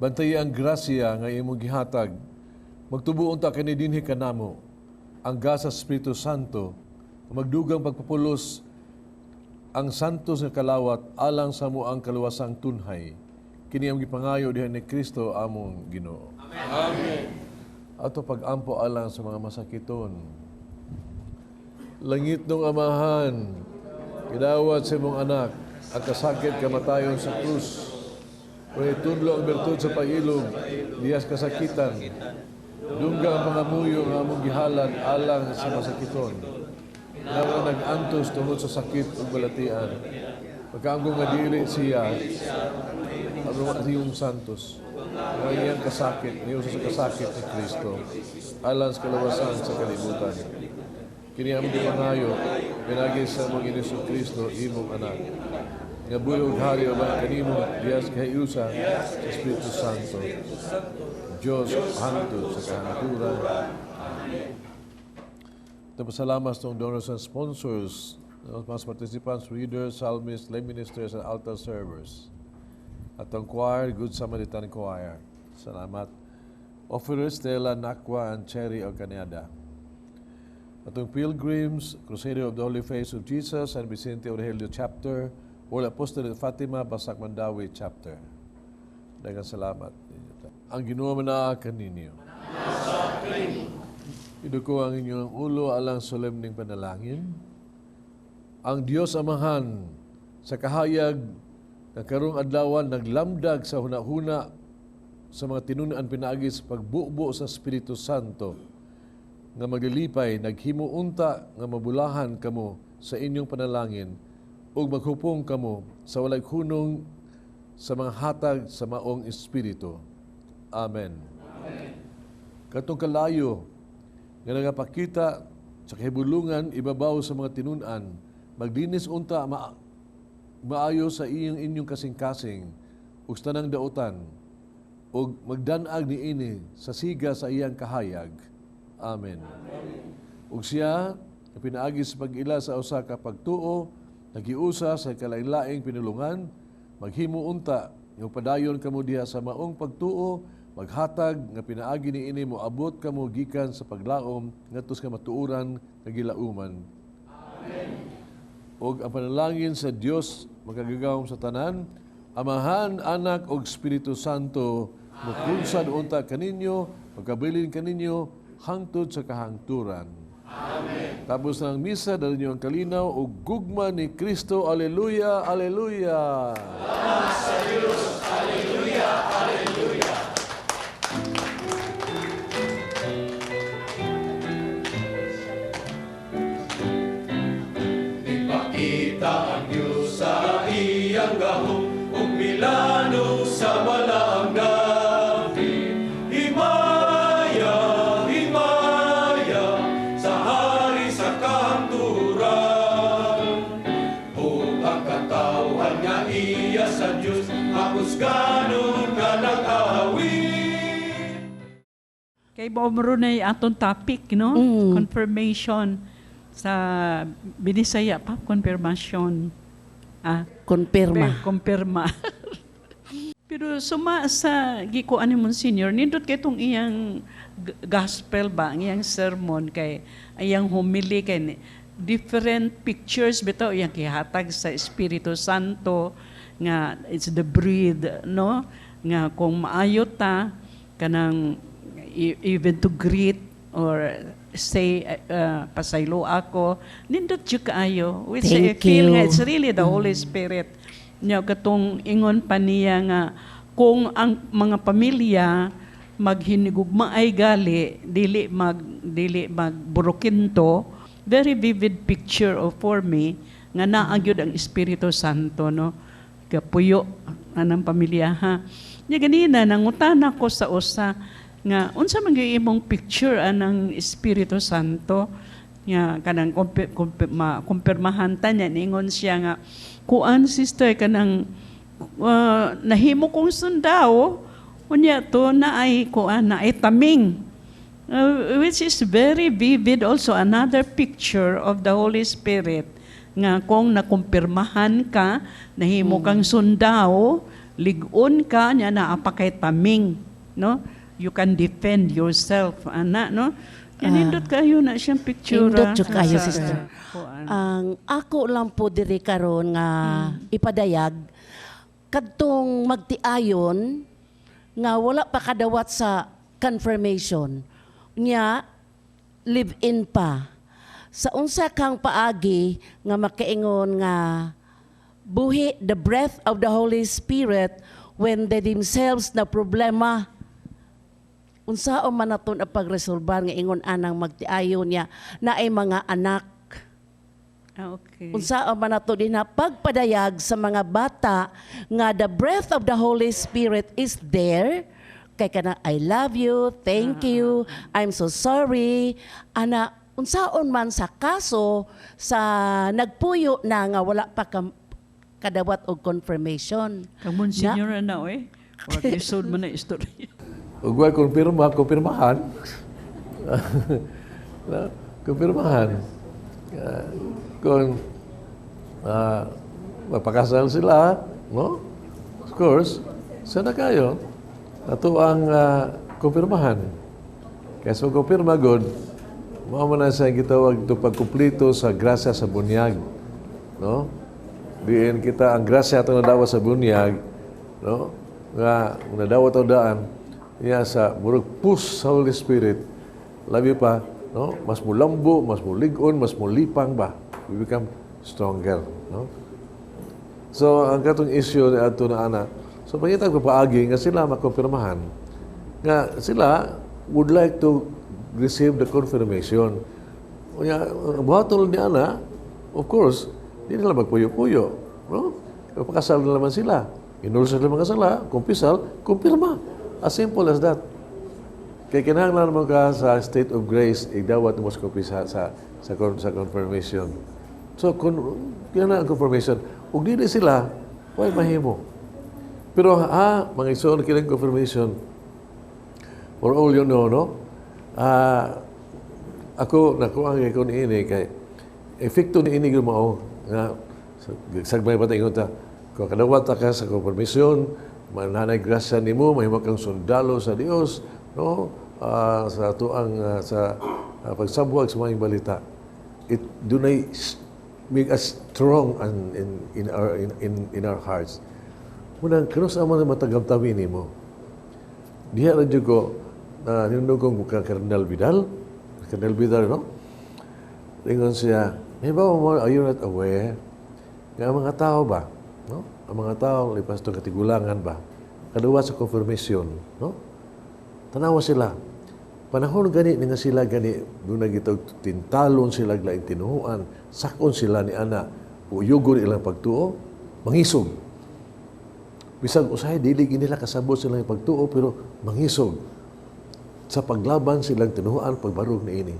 Bantayi ang grasya nga imong gihatag. Magtubo unta kini dinhi kanamo ang gasa sa Espiritu Santo, magdugang pagpapulos ang santos nga kalawat alang sa among kaluwasang tunhay. Kini ang gipangayo diha ni Kristo among Ginoo. Amen. Ato pag-ampo alang sa mga masakiton. Langitnong Amahan, gidawat sa imong anak ang kasakit kamatayon sa krus. Kung itudlo ang bertud sa pag-ilog, dihas kasakitan. Dungga ang pangamuyo nga among gihalad alang sa masakiton. Nga mga nag-antos tungod sa sakit ug balatian. Pagkaamgo nga dili siya, ang iyong santos, nga iyang kasakit, niyo sa kasakit ni Kristo, alang sa kaluwasan sa kalibutan. Kini among gipangayo, pinaagi sa among Ginoo Kristo, imong anak. Nga buhi ug hari uban kanimo dihas kahiusa sa Espiritu Santo. Diyos hangtod sa kahangturan. Napasalamat sa donors and sponsors, mga participants, readers, psalmists, lay ministers, and altar servers. At ang choir, Good Samaritan Choir. Salamat. Offerers, Stella, Nakwa, and Cherry Alcaneda. Atong Pilgrims, Crusader of the Holy Face of Jesus, and Vicente Aurelio Chapter, World Apostolate Fatima, Basak Mandawi Chapter. Daghang salamat. Ang Ginoo manaa kaninyo. Iduko ang inyong ulo alang solemneng panalangin. Ang Dios Amahan sa kahayag nga karong adlawan naglamdag sa hunahuna sa mga tinun-an pinaagi sa pagbubo sa Espiritu Santo nga maglilipay naghimo unta nga mabulahan kamo sa inyong panalangin ug maghupong kamo sa walay hunong sa mga hatag sa maong espiritu. Amen. Katong kalayo nga nagapakita sa kahibulungan ibabaw sa mga tinun-an, maglinis unta maayo sa iyong inyong kasing-kasing ug sa tanang dautan ug magdanag niini sa siga sa iyang kahayag. Amen. Ug siya nga pinaagi sa pag-ila sa usa ka pagtuo, nagiusa sa kalain-laing pinulungan, maghimo unta nga padayon kamo diha sa maong pagtuo, maghatag nga pinaagi niini moabot kamo gikan sa paglaom ngadto sa kamatuoran nga gilauman. Amen. Og ang panalangin sa Dios makagagahom sa tanan, Amahan, Anak ug Espiritu Santo, mukunsad unta kaninyo, magkabilin kaninyo hangtod sa kahangturan. Amen. Tapos ng misa, dala niyo ang kalinaw ug gugma ni Kristo. Aleluya, aleluya. Salamat sa Diyos. Aleluya, aleluya. Nagpakita ang Diyos sa iyang gahom ug milano sa balaang dapit. Himaya, himaya sa hari sa kahangturan. Ug ang katawhan nga iya sa Diyos, mahusganon nga nag-awit. Kay Bomro na yung atong topic, no? Confirmation sa Binisaya pa, confirmation. Ah, Konpirma. Kumpirma. Pero suma sa gikuan ni Monsignor, nindot kay itong iyang gospel ba, ang iyang sermon kay iyang homily kay different pictures bitaw iyang gihatag sa Espiritu Santo nga it's the breed, no? Nga kung maayo ta kanang even to greet or say pasaylo ako, nindot jud kaayo, which I Thank feel you. nga it's really the Holy Spirit. Nya katong ingon pa niya nga kung ang mga pamilya maghinigugmaay gali, dili magburukinto, very vivid picture of for me nga naa gyud ang Espiritu Santo, no, kapuyo anang pamilya ha. Nya ganina nangutana ko sa usa nga unsa man gyud imong picture anang Espiritu Santo nga kanang kumpirmahan ta niya. Ningon siya nga, "Kuan, sister, kanang nahimo kong sundao, unya to na ay kuan na ay taming," which is very vivid also, another picture of the Holy Spirit. Nga kung nakumpirmahan ka, nahimo kang sundao, lig-on ka nya, naa pa kay taming, no? You can defend yourself ana, no? Yan, nindot kayo na siyang picture. Nindot jud kayo, sister. Kuan. Ang ako lang po diri karon nga ipadayag kadtong magtiayon nga wala pa kadawat sa confirmation nya, live in pa, sa unsa kang paagi nga makaingon nga buhi the breath of the Holy Spirit when they themselves na problema? Unsaon man naton ang pagresolbar nga ingon anang magtiayon niya na ay mga anak? Unsaon man nato din na pagpadayag sa mga bata nga the breath of the Holy Spirit is there, kay kana "I love you, thank you, I'm so sorry," ana? Unsaon man sa kaso sa nagpuyo na nga wala pa kadawat og confirmation? Kang Monsignor na oy. Murag lisod mo na istorya. Ug way kumpirma, kumpirmahan. No? Kumpirmahan. Kung mapakasal sila, no? Of course, sana kayo. Ato ang kumpirmahan. Kaya sa kumpirma god, mao man na sa gitawag ito pagkumpleto sa grasya sa bunyag. No? Diin kita ang grasya atong nadawat sa bunyag, no? Nga nadawat o daan niya sa murag push sa Holy Spirit. Labi pa, no? Mas mulambo, mas mulig-on, mas mulipang ba? We become stronger, no? So, ang katong issue ni ato na ana, so pangita ko paagi nga sila makumpirmahan nga sila would like to receive the confirmation. Unya, ang buhaton ni ana, of course, di nila magpuyo-puyo. No? Pakasal na naman sila. Inulsa sila mga sala, kumpisal, kumpirma. As simple as that. Kaya kinahanglan mo ka sa state of grace, igdawat mo sa kumpisa sa confirmation. So, kung yan ang confirmation, ug dili sila, way mahimo. Pero ha, mga igsoon, kining confirmation, for all you know, no? Ako, nakuha ko ni ini kay epekto ni ini gyud mao nga sagmay pa ingon ta kung kadawat ka sa confirmation, mananay grasya nimo, mahimo kang sundalo sa Dios, no? Sa atuang sa pagsabwag sa maayong balita, it dunay make us strong and in our hearts. Munang kanus man matagamtami nimo diha ra jud ko na hinungdan kong Cardinal Vidal. Cardinal Vidal, no? Ingon siya, "May ba mo, are you not aware nga ang mga tao ba, no? Ang mga tao, lipas itong katigulangan ba, kaduwa sa confirmation, no? Tanawa sila. Panahon gani nga sila gani, doon gitog tintalon sila laing tinuhuan, sakon sila ni ana, uyugon ilang pagtuo, mangisog. Bisag usahay dili gid nila kasabot silang pagtuo, pero mangisog sa paglaban silang tinuhuan, pagbarog ni ini.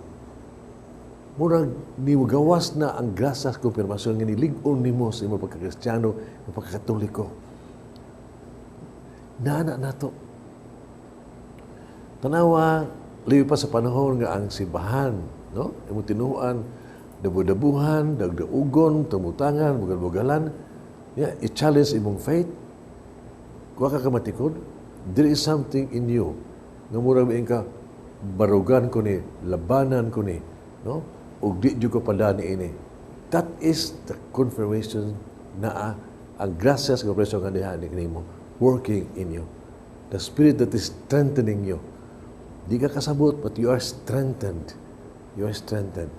Murag nigawas na ang grasya sa kumpirmasyon nga nilig-on nimo sa imong pagkakristyano, imong pagkakatoliko. Nana nato. Tanawa, liyo pa sa panahon nga ang simbahan, no? Imong tinuan, dabu-dabuhan, dagdaugon, tumutangan, bugal-bugalan, yeah, i-challenge imong faith. Kuha ka kamatikod, there is something in you nga murag maing ka, barugan ko ni, labanan ko ni, no? Ug di jud ko padani ini. That is the confirmation na ang grasya sa confirmation nga diha ni nimo working in you. The Spirit that is strengthening you. Di ka kasabot, but you are strengthened. You are strengthened.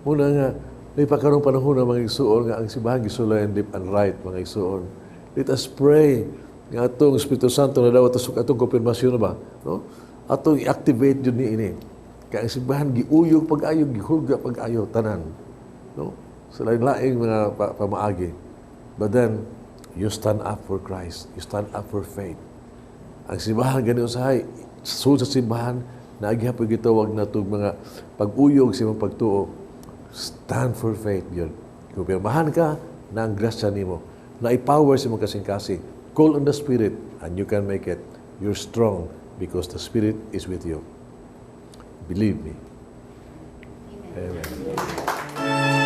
Muna nga, may pagkarong panahon na mga igsuon nga ang simbahan gisulayan left and right, mga igsuon. Let us pray nga atong Espiritu Santo na dawat atong konfirmasyon na ba, no? Atong i-activate yun ni ini. Kaya ang simbahan giuyog pag-ayo, gihulga pag-ayo, tanan. No? Sa lain-laing mga pamaagi. But then, you stand up for Christ. You stand up for faith. Ang simbahan gani usahay, sud sa simbahan, naagihapon gitawag na itong mga pag-uyog sa imong pagtuo. Stand for faith yun. Kung pirmahan ka, na ang grasya nimo, na i-power sa imong kasing-kasing. Call on the Spirit and you can make it. You're strong because the Spirit is with you. Believe me. Amen.